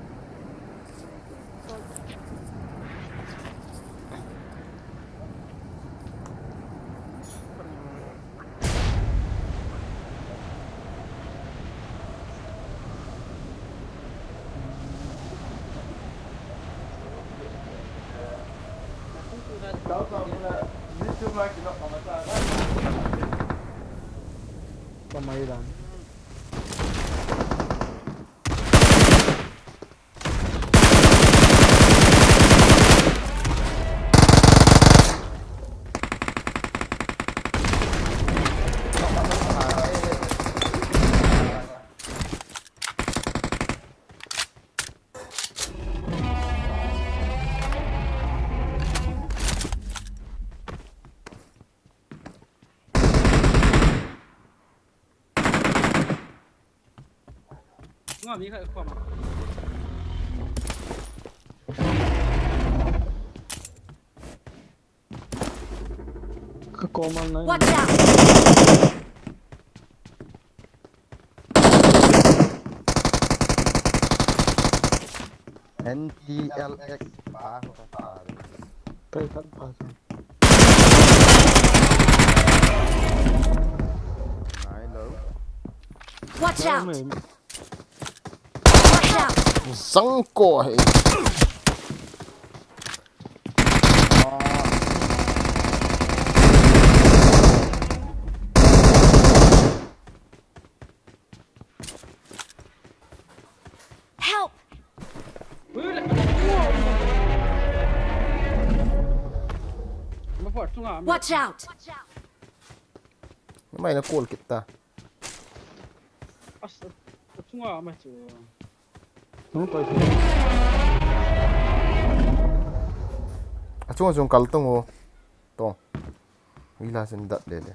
Pamai dan. Nga mi kha khom. Ka komal na. Watch out! N T L X pa ho ka pa. Kai ka pa. Nai lo. Watch out! Watch out! Zangko hai. Help! Watch out! Mai na call kita. As, achunga ma chu. Nung toi chu. Achunga chung kal tung o. Tong. Ila sin dat le le.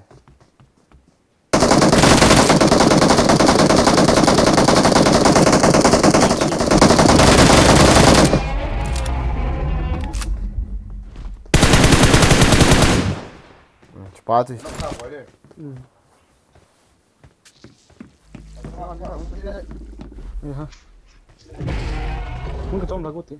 Hmm, chupa chu. Hmm. Aha. Mun ka chom la ko ti.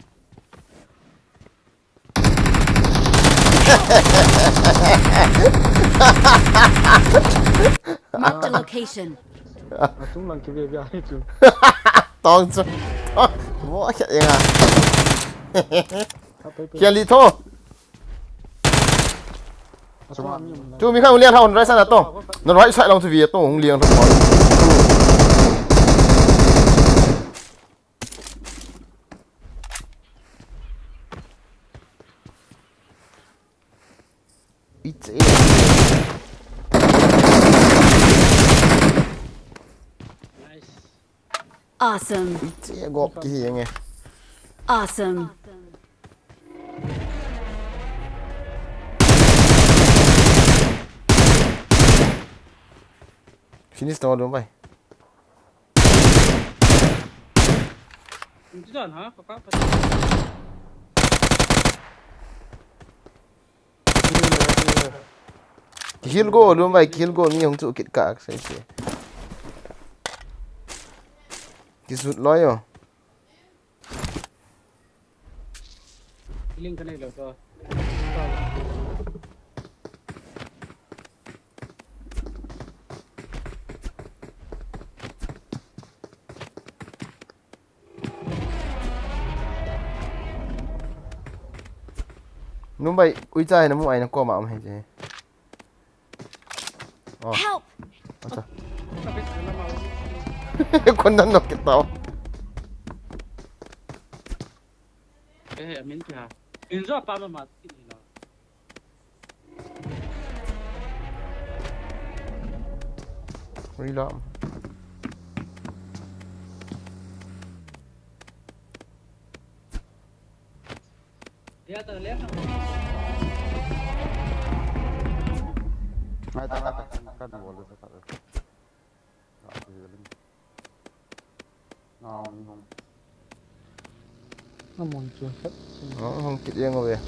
Marked a location. Atung lang ki ve ve ahi chu. Tong chu. Tong. Mo kya yenga. Kya li tho. Chu mi kha hung liang tha hung right side na to. Na right side lang chu vi to hung liang tha. It's a. Nice. Awesome. It's a gop ki hi nge. Awesome. Finish to lo bai. Hindi dan ha, papa, papa. Kill go, lum bai, kill go, mi hung chu kit ka, sai se. Kisut lo yo. Healing ka nei lo to. Numbai, ui cha na mu ai na ko ma am he je. Oh. Help! Acha. Kon nan nok kita. Eh, amin kya? Injo pa ma ma. Reload. Ngai ta, ngai ta, kan bol ta. Amon chu khat. Hong kit jeng uve.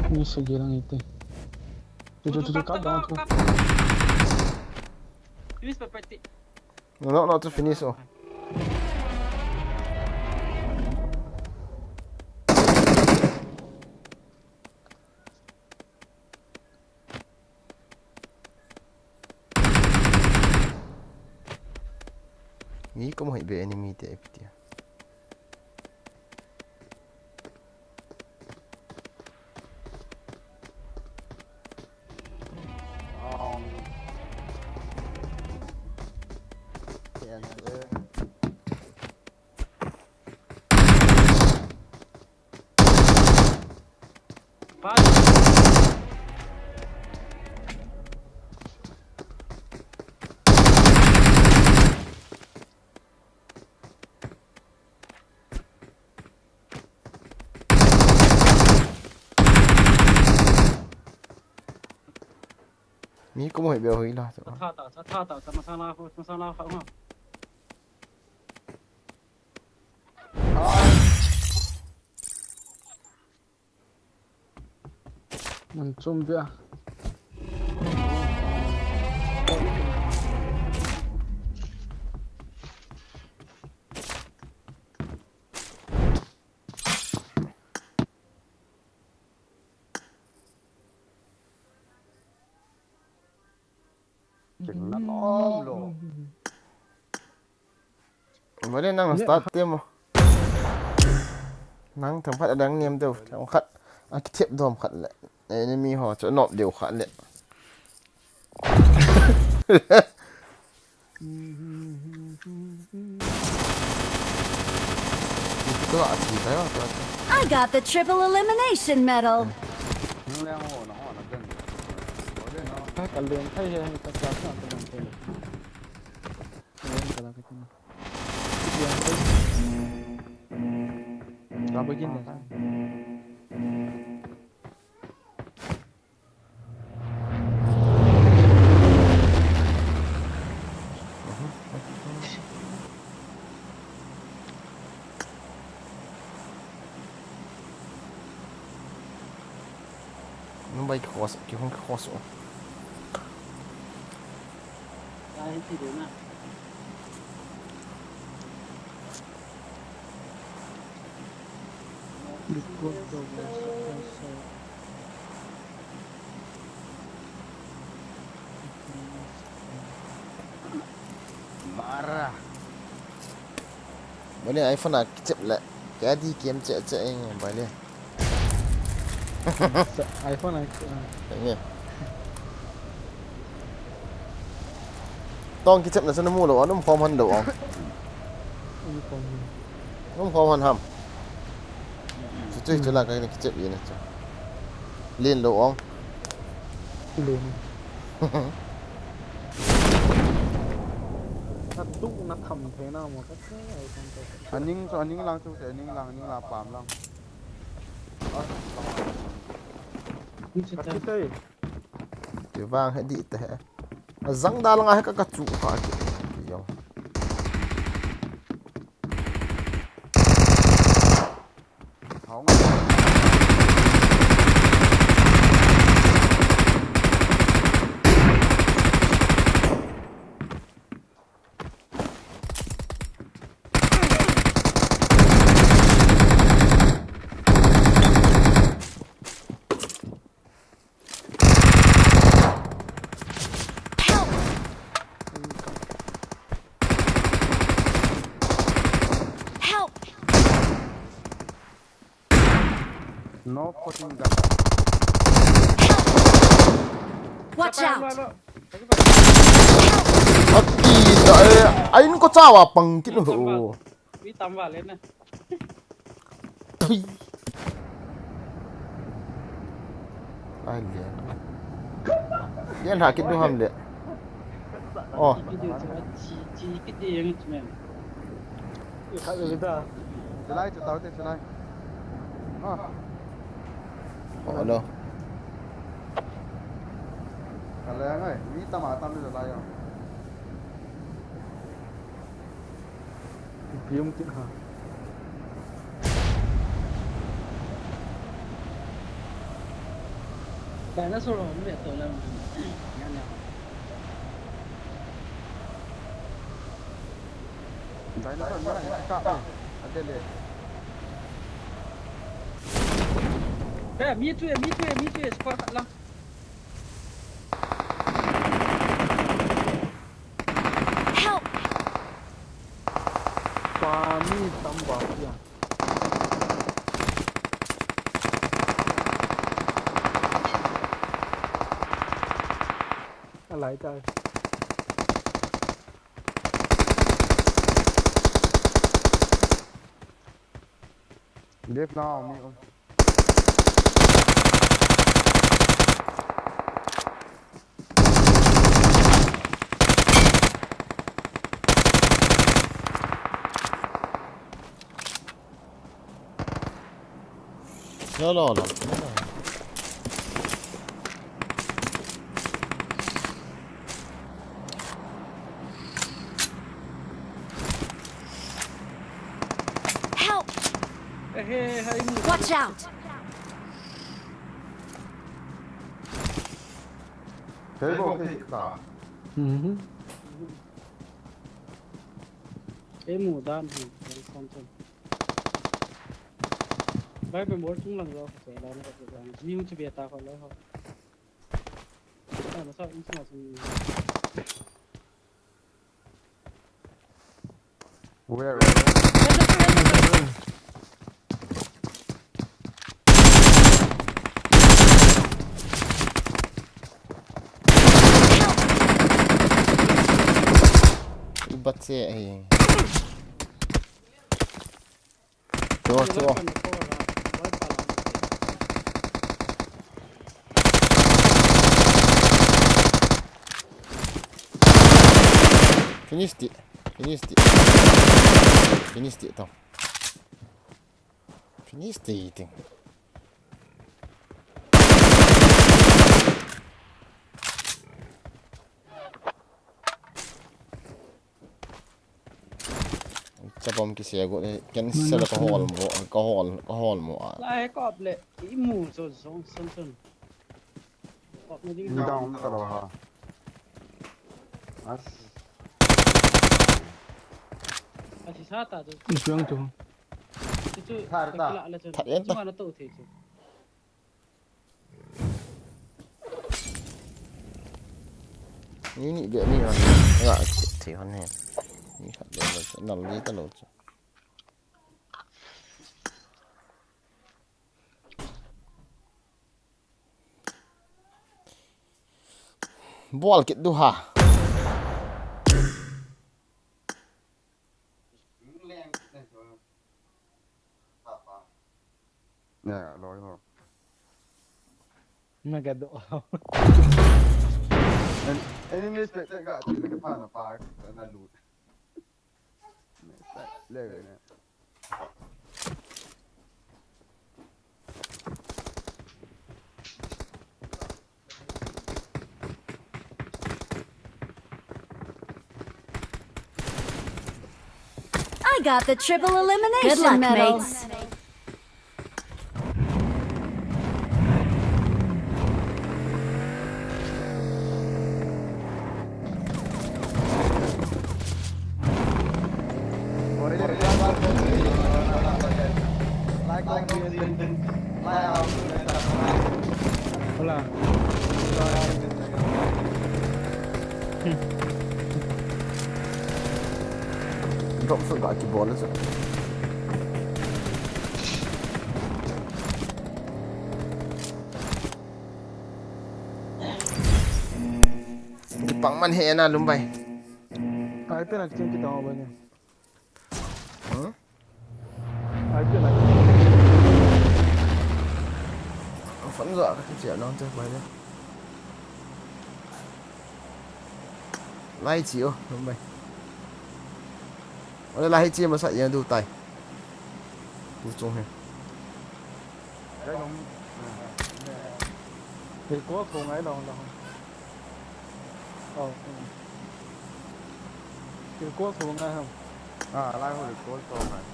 Ni se ge lang ite. Tu, tu, tu, tu, kap down tu. Finish pa pati. No, no, no, to finish o. Mi kom hoi be enemy te ipi tia. Mi kom hoi be hoi la. Tha ta, tha ta, tha masala ko, masala ko. Mun chom bia. King na nom lo. Vale nang start te mo. Nang themkhat adang niam deu, themkhat akithep dom khat le. Enemy ho chu nop deu khat le. I got the triple elimination medal. Number ki cross, ki hung cross o. Mara. Bale iPhone a kichep le. Kadi kem che che eng bale. iPhone a. Enge. Tong kichep na sana mu lo, anum khom han lo ang. Anum khom han ham. Chu chu chu la ka kichep ina chu. Lin lo ang. Lin. Atuk na tham thei na mo ka che ai kan to. Aning chu, aning lang chu, aning lang, aning la pam lang. Ka che te. Ti vang he di te he. Azang da lang a he ka ka chu ka ki. Ki yong. Help! Help! No fucking gun. Watch out! Ati da, eh, ain ko chawa pang kin ho. Mi tam vale na. Thui. Ai le. Yan ha kit du ham le. Oh. Chi, chi, chi, chi, kit di yang chi men. Ye kha le da. Chilai, chu tau te chilai. Ah. Oh, hello. Ka leng ai, mi tam a tam le lai a. Ipi um tin ha. Dinosaur ho mi to lam. Yan ya. Dinosaur mi na ka. Adele. Be, mi tu e, mi tu e, mi tu e, squad khat lang. Help! Pa mi tam ba ya. Alai tai. Left now, mi. Lo, lo, lo. Help! Watch out! Thei bou, thei ta. Mhm. Ei mu dan hi, ei san chun. Bai ben bol chung lang jo, ka che dan ka che dan. Ni hu chu be ta ko lo ho. Ta ma sa in sa sin. Where? Ibat se ai. Cho, cho. Finish ti. Finish ti. Finish ti to. Finish ti ting. Chapom kise go, eh, cancel. Mana ka hol sana mo, ka hol, ka hol mo a. Lai ko ap le, i mu so so so so. Ko ap na ding. Down ka lo ha. As. Asi sa ta tu. Ni piang tu. Tu tu. Thar ta. Kila la tu. Thar yan ta. Chunga na to the chu. Ni ni be ni hon. Nga thei hon he. Ni khat be lo chu. Nal li ta lo chu. Bol kit du ha. Ya, loi ho. Na ka do. An, an English pe, pe ka, pe ka pa na pa, na lut. Ne, sa, le, ne. I got the triple elimination medal. Good luck, mates. Hola. Drop sa ga kibol sa. Kipang man he na Lumbai. Ai pe na kin kita ba ni. Hmm? Ai pe na. Fan za ka ti na te ba ni. Lai chi o, Lumbai. Ole lai chi masa ya du tai. Tu chung he. Ko ko ngai long long. Oh, oh. Recall tho ngai ham? Ah, lai ho recall tho ngai.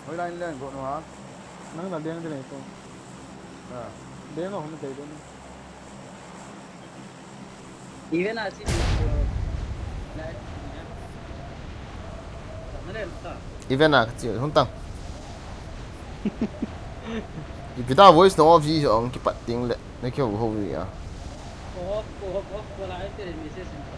Hoilai in leng got u ham? Nang na leng ding nei to. Ah. Leng a hung dei ding. Even a si, even a ka chi hung tang. Ipi ta voice na off ji ong kipat ting le, na kihou hou ji a. Off, off, off, ko lai te message in pa.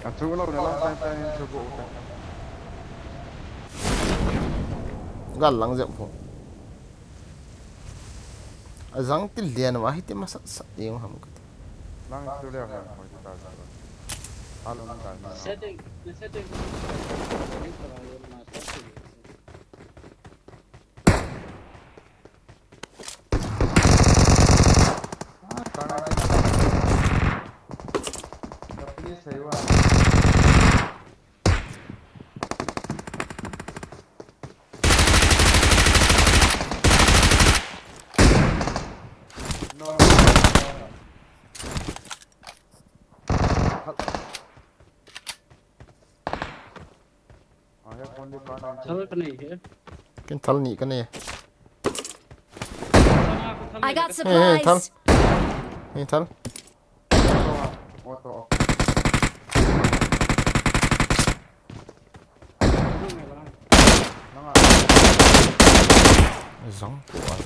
Achu lo na lang pai pai chu go ta. Gal lang jep ho. Ajang ti lian wa hiti masat sat ding ham kati. Lang chu le ha ko ta. Alo man ta. Setting, setting. Thal ka nei he. Ken thal ni ka nei. I got supplies. Hey, hey, thal. Hey, thal. Auto, auto. Zang ko ai.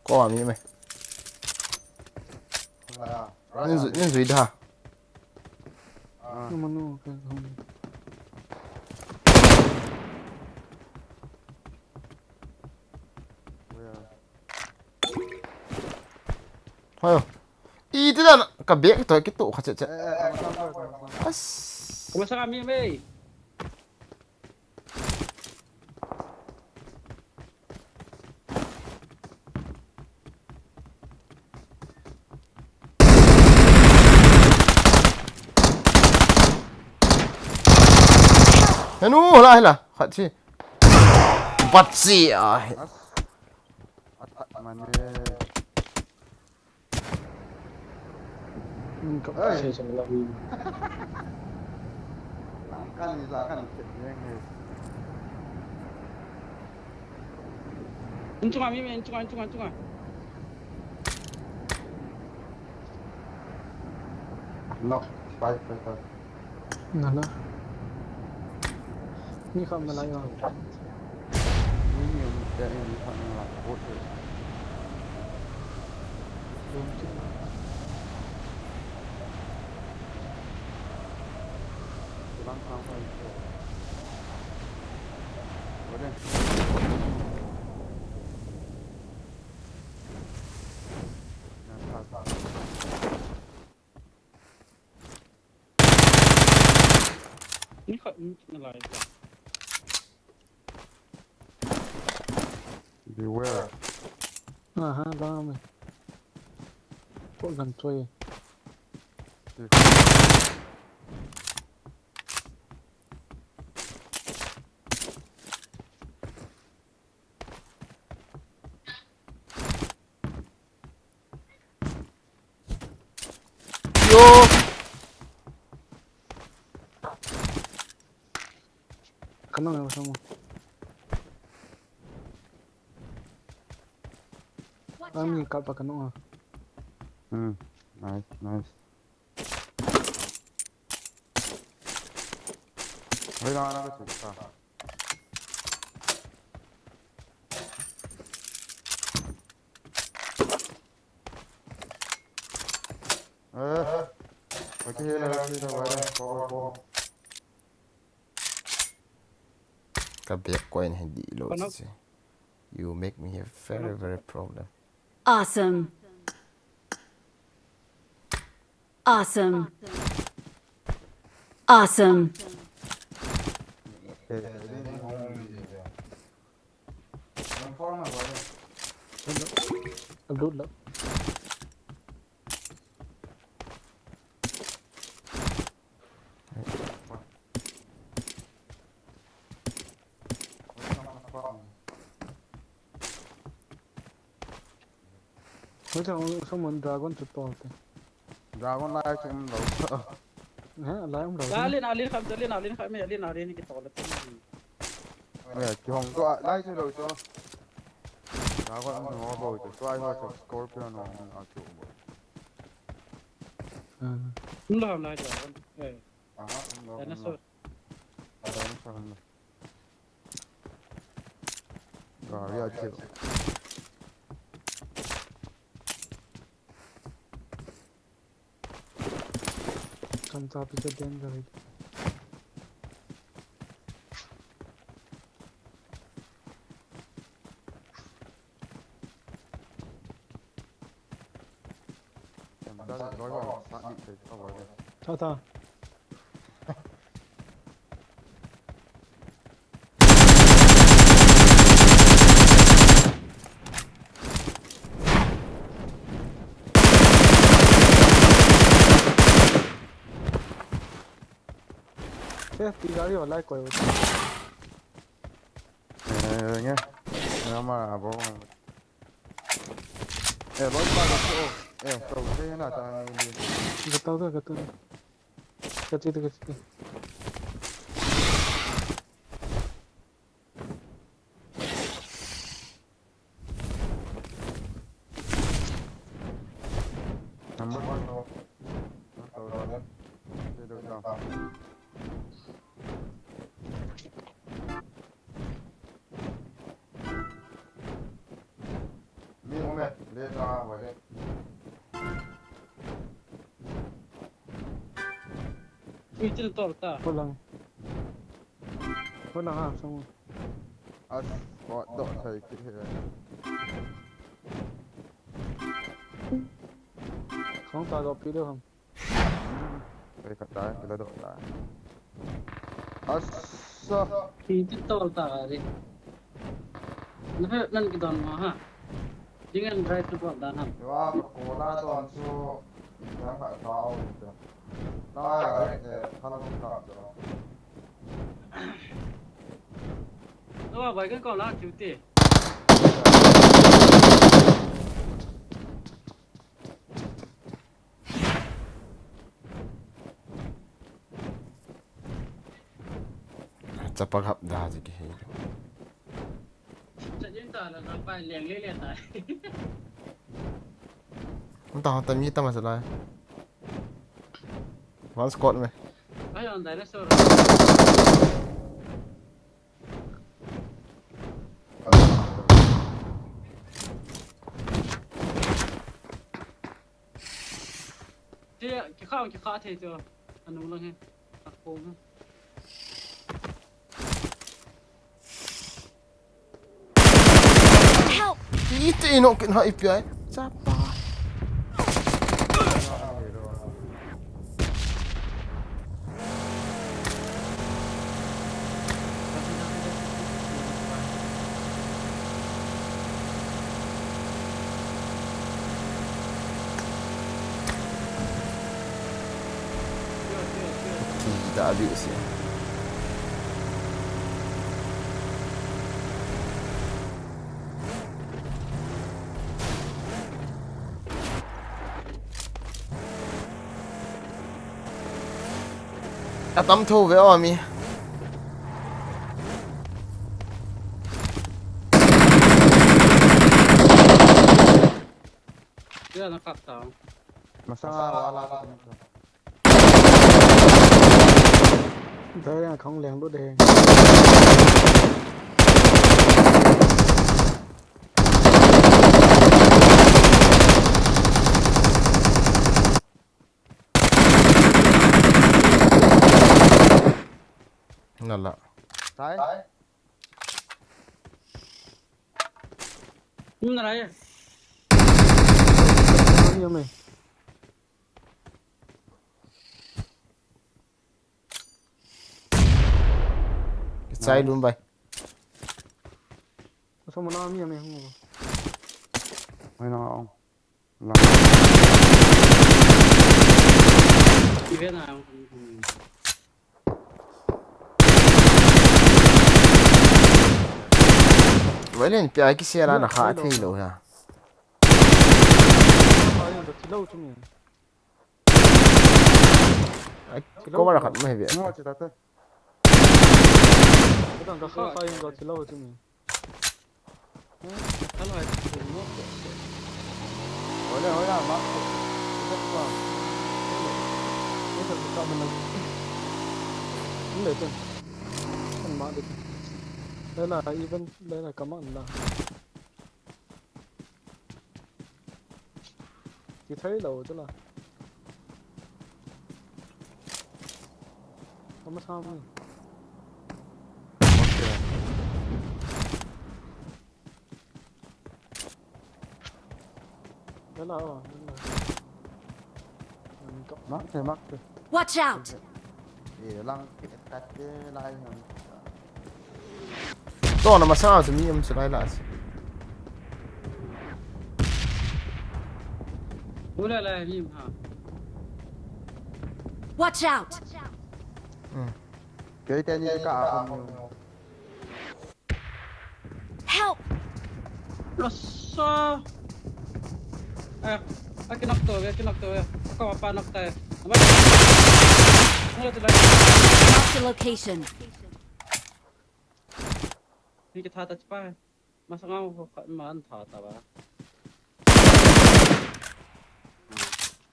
Ko ami me. Nin zui, nin zui da. Manu ka hum. Hoyo. Iti dan ka bag to kito kha che che. As. Kuma sa kami me. Henu, hala, hala. Khat chi. Bat chi a. Mane. Nin kap se se la wi. Lang kan ni la kan se ni he. Inchunga mi, inchunga, inchunga, inchunga. No, five, five, five. Nala. Ni kha ma lai a. Ni ni um te ni kha na la ko te. Lang sang sang. Wala. Na sa sa. Ni kha, ni kha lai. Beware. Aha, bang me. Ko gan choi. Yo. Kano na sama. Kami kapa kano. Hmm, nice, nice. Wala na ka suka. Eh, okay, la, la, la, la, la, la. Ka bag ko in hindi lo si. You make me a very, very problem. Awesome. Awesome. Awesome. Loot lo. Hoi cha, someone dragon chu tol te. Dragon lai chu um lo. Ha, lai um lo. Lai lin, alin kham, alin, alin kham, alin, alin ki tol te. Eh, ki hong to, lai chu lo chu. Dragon um lo bo chu, try ho chu scorpion ho um a chu bo. Ah. Um lo lai dragon. Eh. Aha, um lo, um lo. Dinosaur. Dinosaur um lo. Gari a cheu. Kam cha pi cha den gari. Tha tha. Eh, ti gari wala koi. Eh, nge. Nama abo. Eh, loi pa ko. Eh, to se na ta ni. Gata ga, gata ga. Kati, kati. Number one. Mi ume, le ta wa le. Ui, tin tol ta. Ko lang. Ko lang ha, song. As, ko do thai ki he. Song ta go pi do ham. Ei, khat tai, kila doh tai. Asa. Ki ti tol ta ri. Na he nan ki don ma ha. Ding an drive to bol dan ham. Wa ko la don chu. Yang khat ta o. Na ya, eh, thalang ta. Wa bai kan ko la chu ti. Chapa hap da ji ke he. Chajin ta la la pai leng le le ta. Hung ta, hung ta, mi ta ma sa lai. One squad me. Ai, on dinosaur. Ki, ki kha, ki kha thei chu. Anung lang he. A khom he. Help! Ite ino kin ha ipi ai. Chapa. Ki da bi se. Atam tho ve o mi. Dia na kap ta. Masanga wala. Dai yang khong leng lut de. Nala. Tai. Tum na rai. Ani ame. Chai lum bai. Asa mana mi ami hung. Ai na ong. Lang. Ive na ong. Welen pia ki sela na kha thei lo ya. Ai, cover khat mai ve. Ngo chi ta te. Ka dang ka kha kha in ka chi lo chi mi. Hello, hello, ma. Ni ta ka ma na. Ni le chen. Kan ma de. Le la even le la ka ma na. Ti thei lo chu la. Ama sam ni. Okay. Yala, oh, yala. Mark te, mark te. Watch out! Eh, lang, eh, tat te, lai, lang. To, na masa, sa mi, um, sa lai, las. Ula, lai, mi, ha. Watch out! Hmm. Kei te ni ka, um, Help! Loso! Eh, aki knock to, aki knock to, eh. Ako apa knock tayo. Ano sila? Mark the location. Hindi kita touch pa. Masama ko ka man thata ba.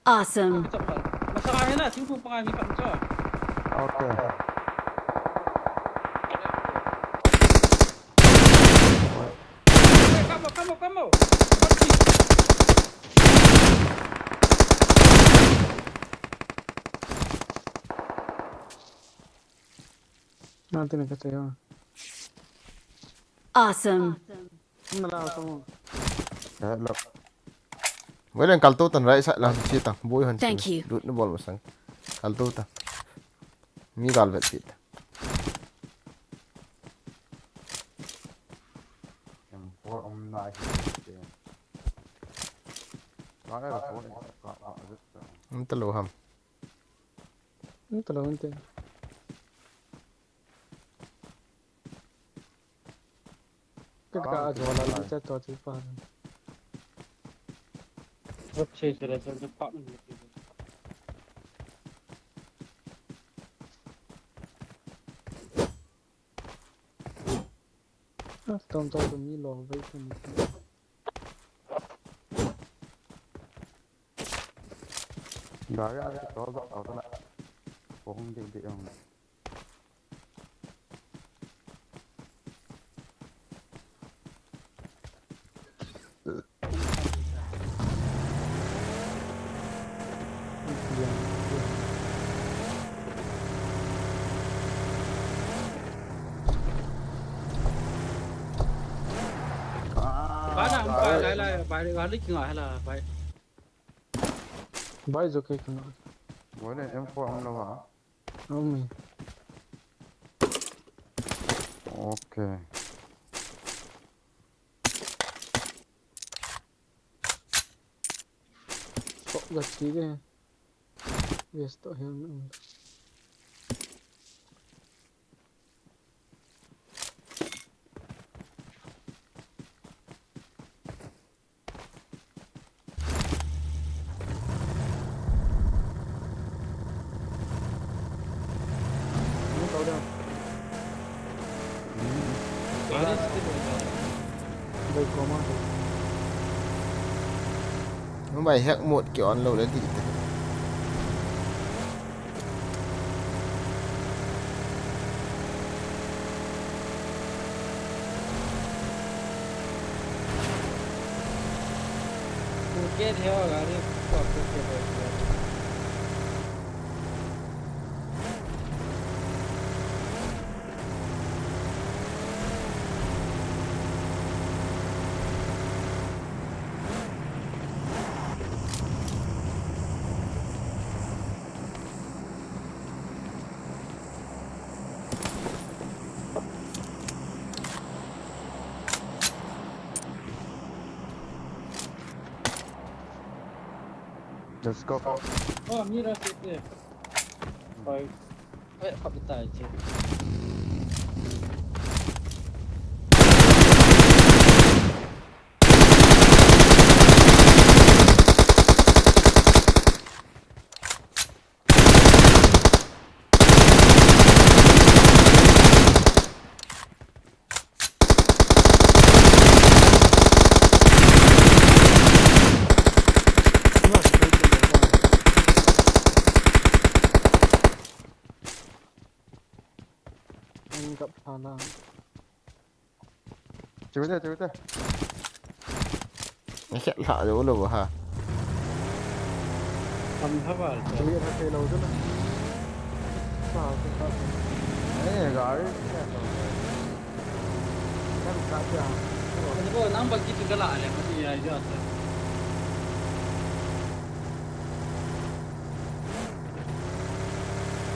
Awesome. Masama na, thingphung pa nga ni pa. Okay. Come on, come on, come on. Nanti na ka tayo. Awesome. Nala sa mo. Hello. Welen kalto tan right side lang si ta. Boi han. Thank you. Lut ni bol masang. Kalto ta. Mi gal vet pit. Em por om na hi. Ba ga por ka ka. Nta lo ham. Nta lo nte. Kaka a jola li cha to chi pa. Che che la cha pa. A tom to mi lo ve te ni. Gari a to ba to la. Ko hung de de ong. Bana, um, bai, lai, lai, bai, bai, lai, kinga, hala, bai. Bai, jo, ke, kinga. Wale, M four, um, lawa. Umi. Okay. Kok gachi de. Yes, to helmet. Mobile hack mode ki on lo le di te. Let's go. Oh, mira sete. Pai. Pai, kapita ite. Ang gap sana. Chiwite, chiwite. Ni khet lha jo lo ha. Kam tha ba. Chiwite tha te lo jo na. Sa, sa, sa. Eh, gari. Kan ka ja. Ko nang ba ki tu kala ale ma ti ya jo sa.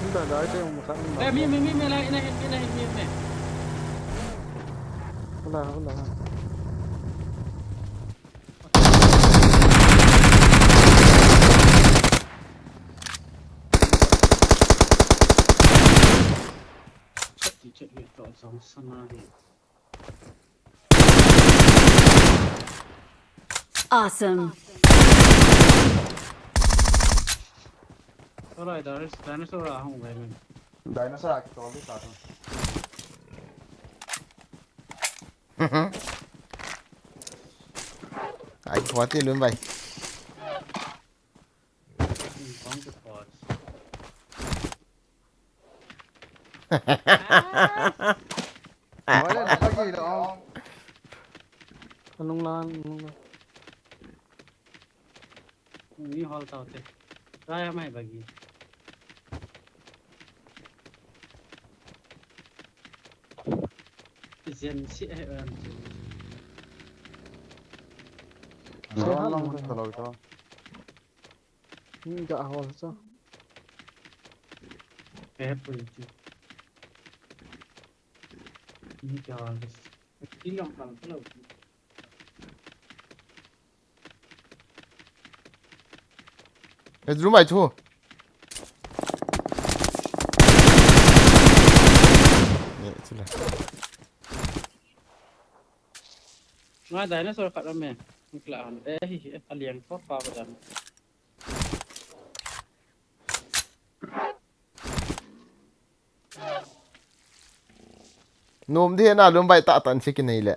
Nda da te um kha. Eh, mi, mi, mi, mi, la, ina, ina, ina, mi, mi. Hola, hola. Awesome. Alright, dinosaur, dinosaur a hung ve men. Dinosaur a kitol di ta tu. Ai, khuati lun bai. Wala na pagi lo. Anong lang, anong lang. Ni hol tau te. Raya mai bagi. Jen si eh, em. Drone lang ko talo to. Ni ga hol to. Eh, pun ti. Ni ga hol. Ki long lang to. Bedroom ai chu. Ye, chula. Ngai dinosaur khat ram me. Nikla han. Eh, hi, hi, aliang ko pa ko dan. Nom di na lum bai ta tan si kinai le.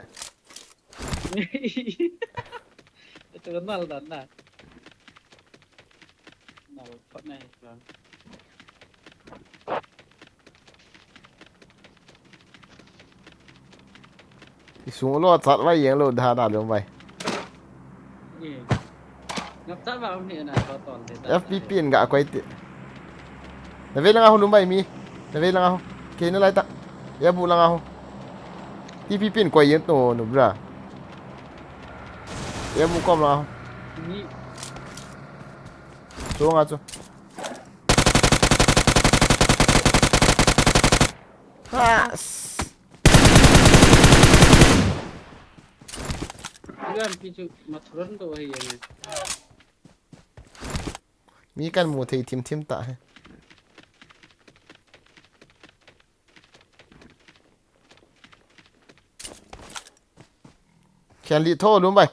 Itu kenal dan na. Nal pat na kan. Isung lo chat vai yeng lo da da lum bai. Ngap chat ba um ni na ko ton de. F P P in ga koi ti. Na ve langa ho lum bai mi. Na ve langa ho. Ke na lai ta. Ya bu langa ho. T P P in koi yeng to no bra. Ya bu kom langa ho. Ni. Sunga chu. Pas. Ilan pi chu mathuran to ahi yeng. Mi kan mu thei thim thim ta he. Khen li tho lum bai.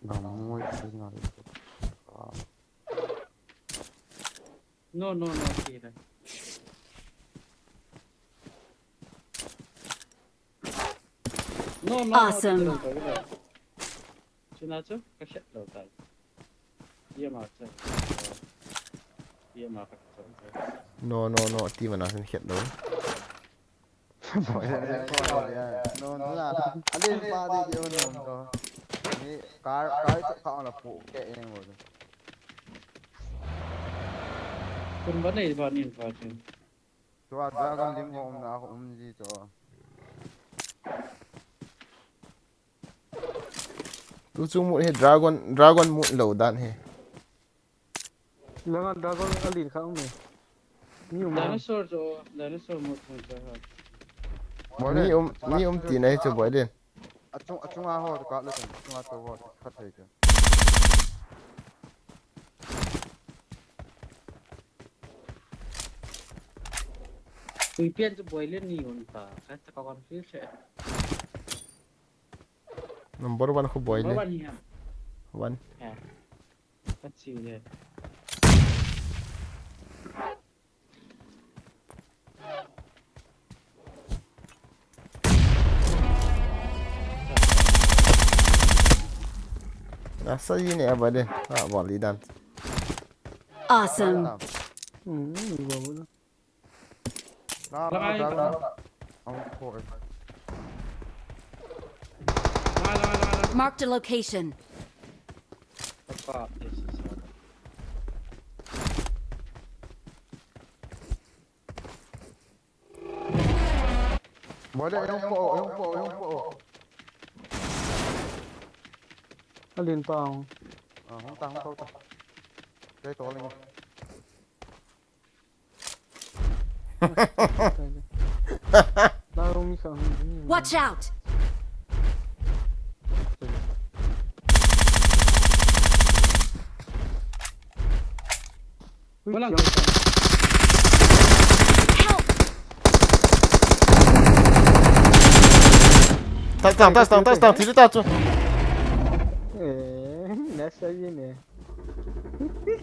No, no, no, ti le. No, no, no, ti le. Awesome. Chuna chu ka khet lo tai. Ye ma chu. Ye ma ka chu. No, no, no, ti mana khet lo. Boi le ko ya. No, no la. Alen pa de yo no ko. Ni car, car chu ka la pu ke en wo. Kun ba nei ba nin pa chu. Tua dragon lim ho um na ko um ji to. Tu chung mut hi dragon, dragon mut lo dan hi. Langa dragon alin kha um e. Mi um. Dinosaur jo, dinosaur mut mut jo ha. Mi um, mi um ti na hi chu boi din. Achung, achunga ho ka le chun, achunga to ho kha thei chu. Tui pian chu boilen ni un ta. Ka ta ka confuse. Number one khu boilen. Number one hi ha. One. Ha. Ka chi le. Nasa yini abade. Ah, bol idan. Awesome. Hmm, ni bol. Marked a location. Bole, yung po, yung po, yung po. Alin pa ang? Ah, hong tang to ta. Kay to lang. Watch out! Walang. Help! Tang, tang, tang, tang, tang, tang, tang, tang. Eh, nasa yun eh.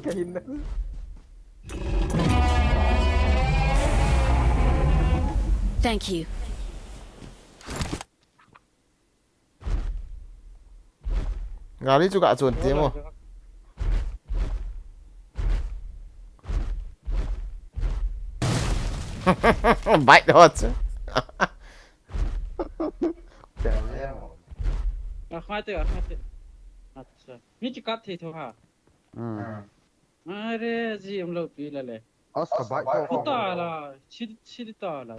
Kain na. Thank you. Gari chu ka chun ti mo. Bike ho chu. Akhate, akhate. Acha. Mi chi kap thei tho ha. Hmm. Are, ji um lo pi la le. As ka bike ko. Ita la, chi, chi ta la.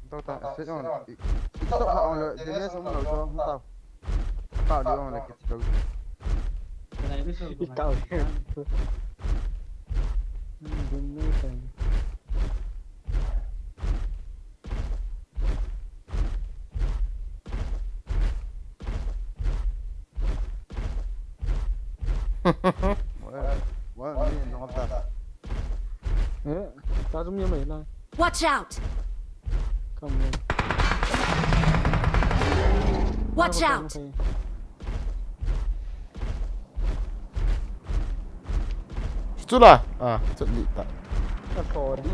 Tau ta, se on. I, i to ha on le, de ne som lo so, ta. Ta di on le ki to. I ta. Wah, wah, ni nong ta. Eh, ta tum ya mai na. Watch out! Come on. Watch out! Chu la. Ah, chu li ta. Ka tho di.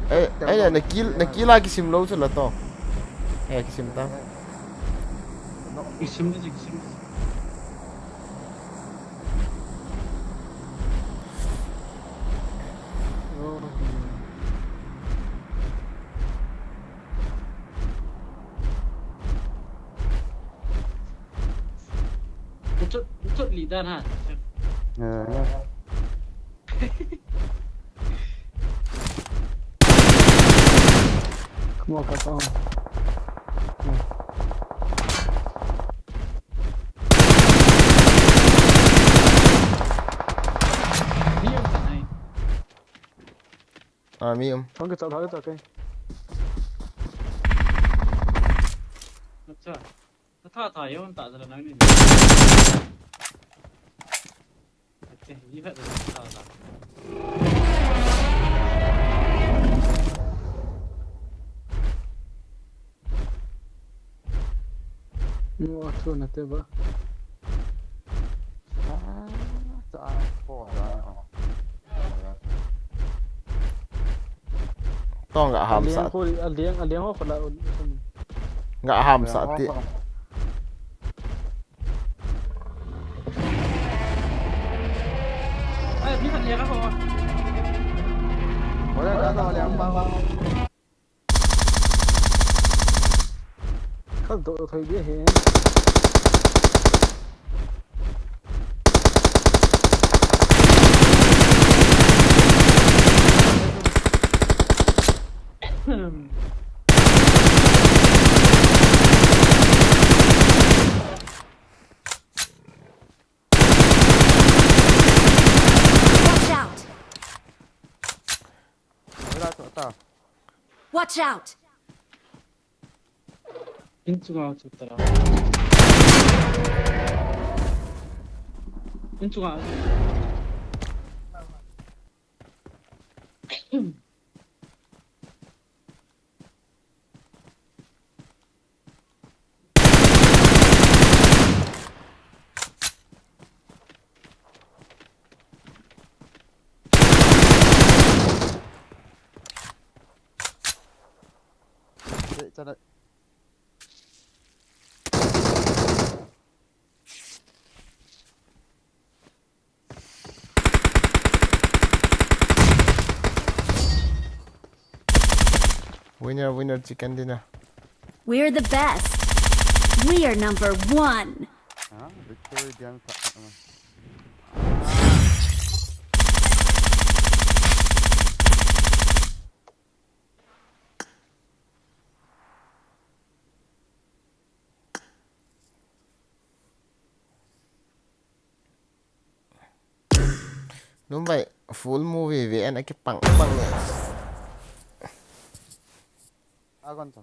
Eh, eh, na kill, na kill a kisim lou chu la to. Eh, kisim ta. Kisim ni, kisim ni. Chut, chut li dan ha. Eh. Come on, come on. Ah, mi um. Thong ke chal thau ta ke. Acha. Tha tha yon ta jala nang ni. Ate, yi khat ta la. Mu a thu na te ba. Ah, ta ko da. Tong ga ham sa. Aliang ko, aliang, aliang ko pala. Ga ham sa ti. Kal do thoi bia he. Watch out! Watch out! In chunga chu tara. In chunga. Peh chana. Winner, winner, chicken dinner. We're the best. We are number one. Ha, victory diang sa. Numbai, full movie ve ana kipang pang ne. Agon to.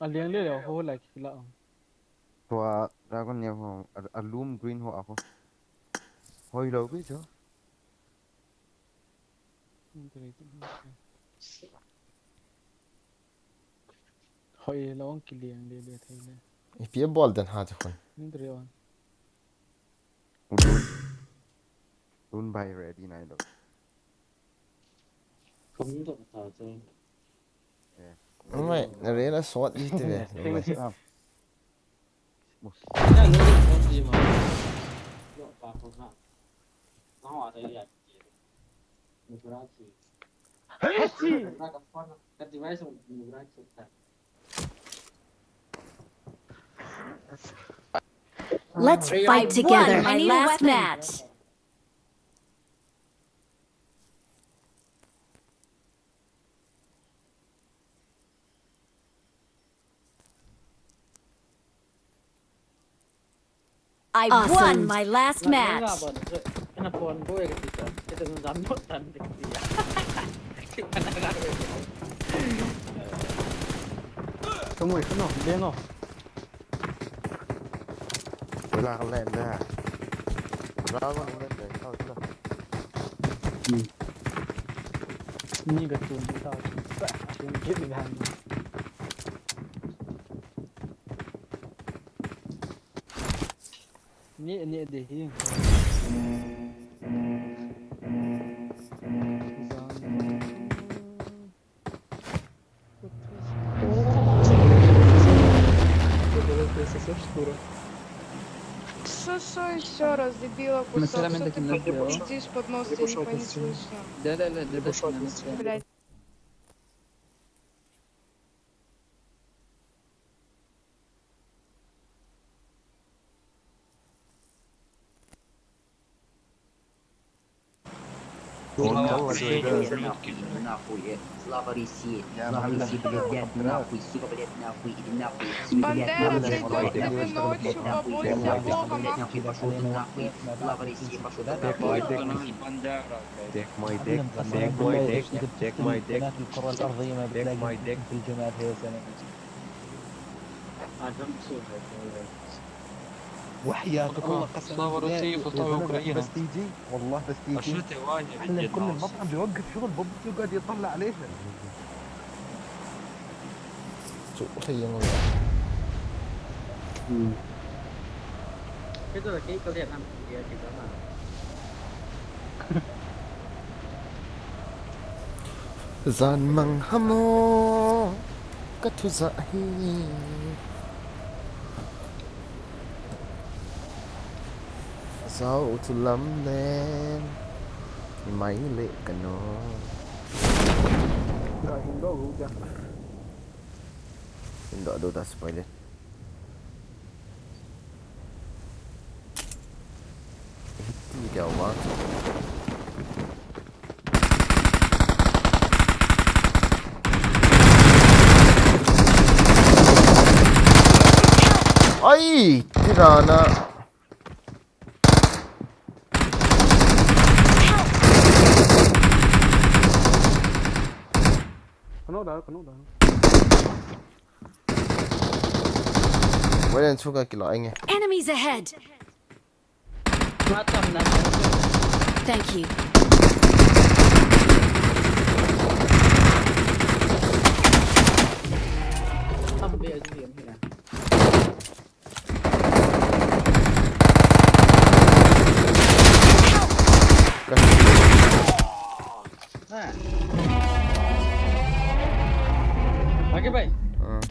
Aliang le le ho lai kila. Tua dragon ne ho, a, a loom green ho a ho. Hoi lo ki cho. Hoi lo ang kiliang le le thei le. Ipi a bol den ha chu khun. Ning tre on. Udun. Dun bai ready nai lo. Kum to ta che. Eh. Numbai, na re la sot ji te ve. Numbai. Let's fight together. My last match. I won my last match. Tumui, kuno, bengo. Wala ka lenda. Wala ka lenda. Ni ka tun ta. Sa, tin kit ni han. Ni, ni de hi. Что, что еще раз, дебила кусок? Что ты пиздишь под нос, я не пойму, слышно. Да, да, да, да, да, блядь. Слава России, блядь, нахуй, сука, блядь, нахуй, иди нахуй, блядь, нахуй, блядь, нахуй, блядь, нахуй, пошёл ты нахуй, блядь, нахуй, пошёл ты нахуй, Take my dick, take my dick, take my dick, take my dick. وحياة الله، قسما بالله، يا زلمة، بس تيجي، والله بس تيجي، أحلم كل المطعم بيوقف شغل، ببجي يقعد يطلع عليها. Jan mang hamo ka thu ja hi. Zau thu lam nen. Mai le kano. Ga hin do hu ja. Hin do do da spoiler. Hiti dia wa. Ai, tirana. Kano da, kano da. Wala suka kilo inge. Enemies ahead. Thank you. Lagi bai. Hmm.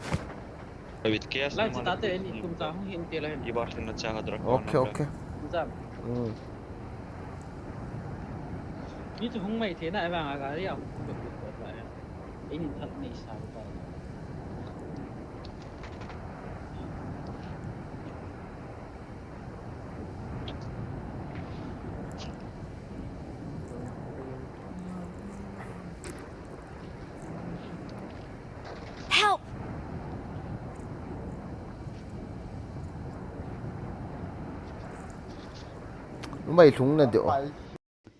With cash Lai ni chi mala tate cash ni ni. kum ta hung hin te la hin. Ibar sin na cha hadra. Okay, okay. Jam. Hmm. Ni chu hung mai the na vang a gari a. Ei hin thak nei sa ta. Help! Numei lhung na deuh.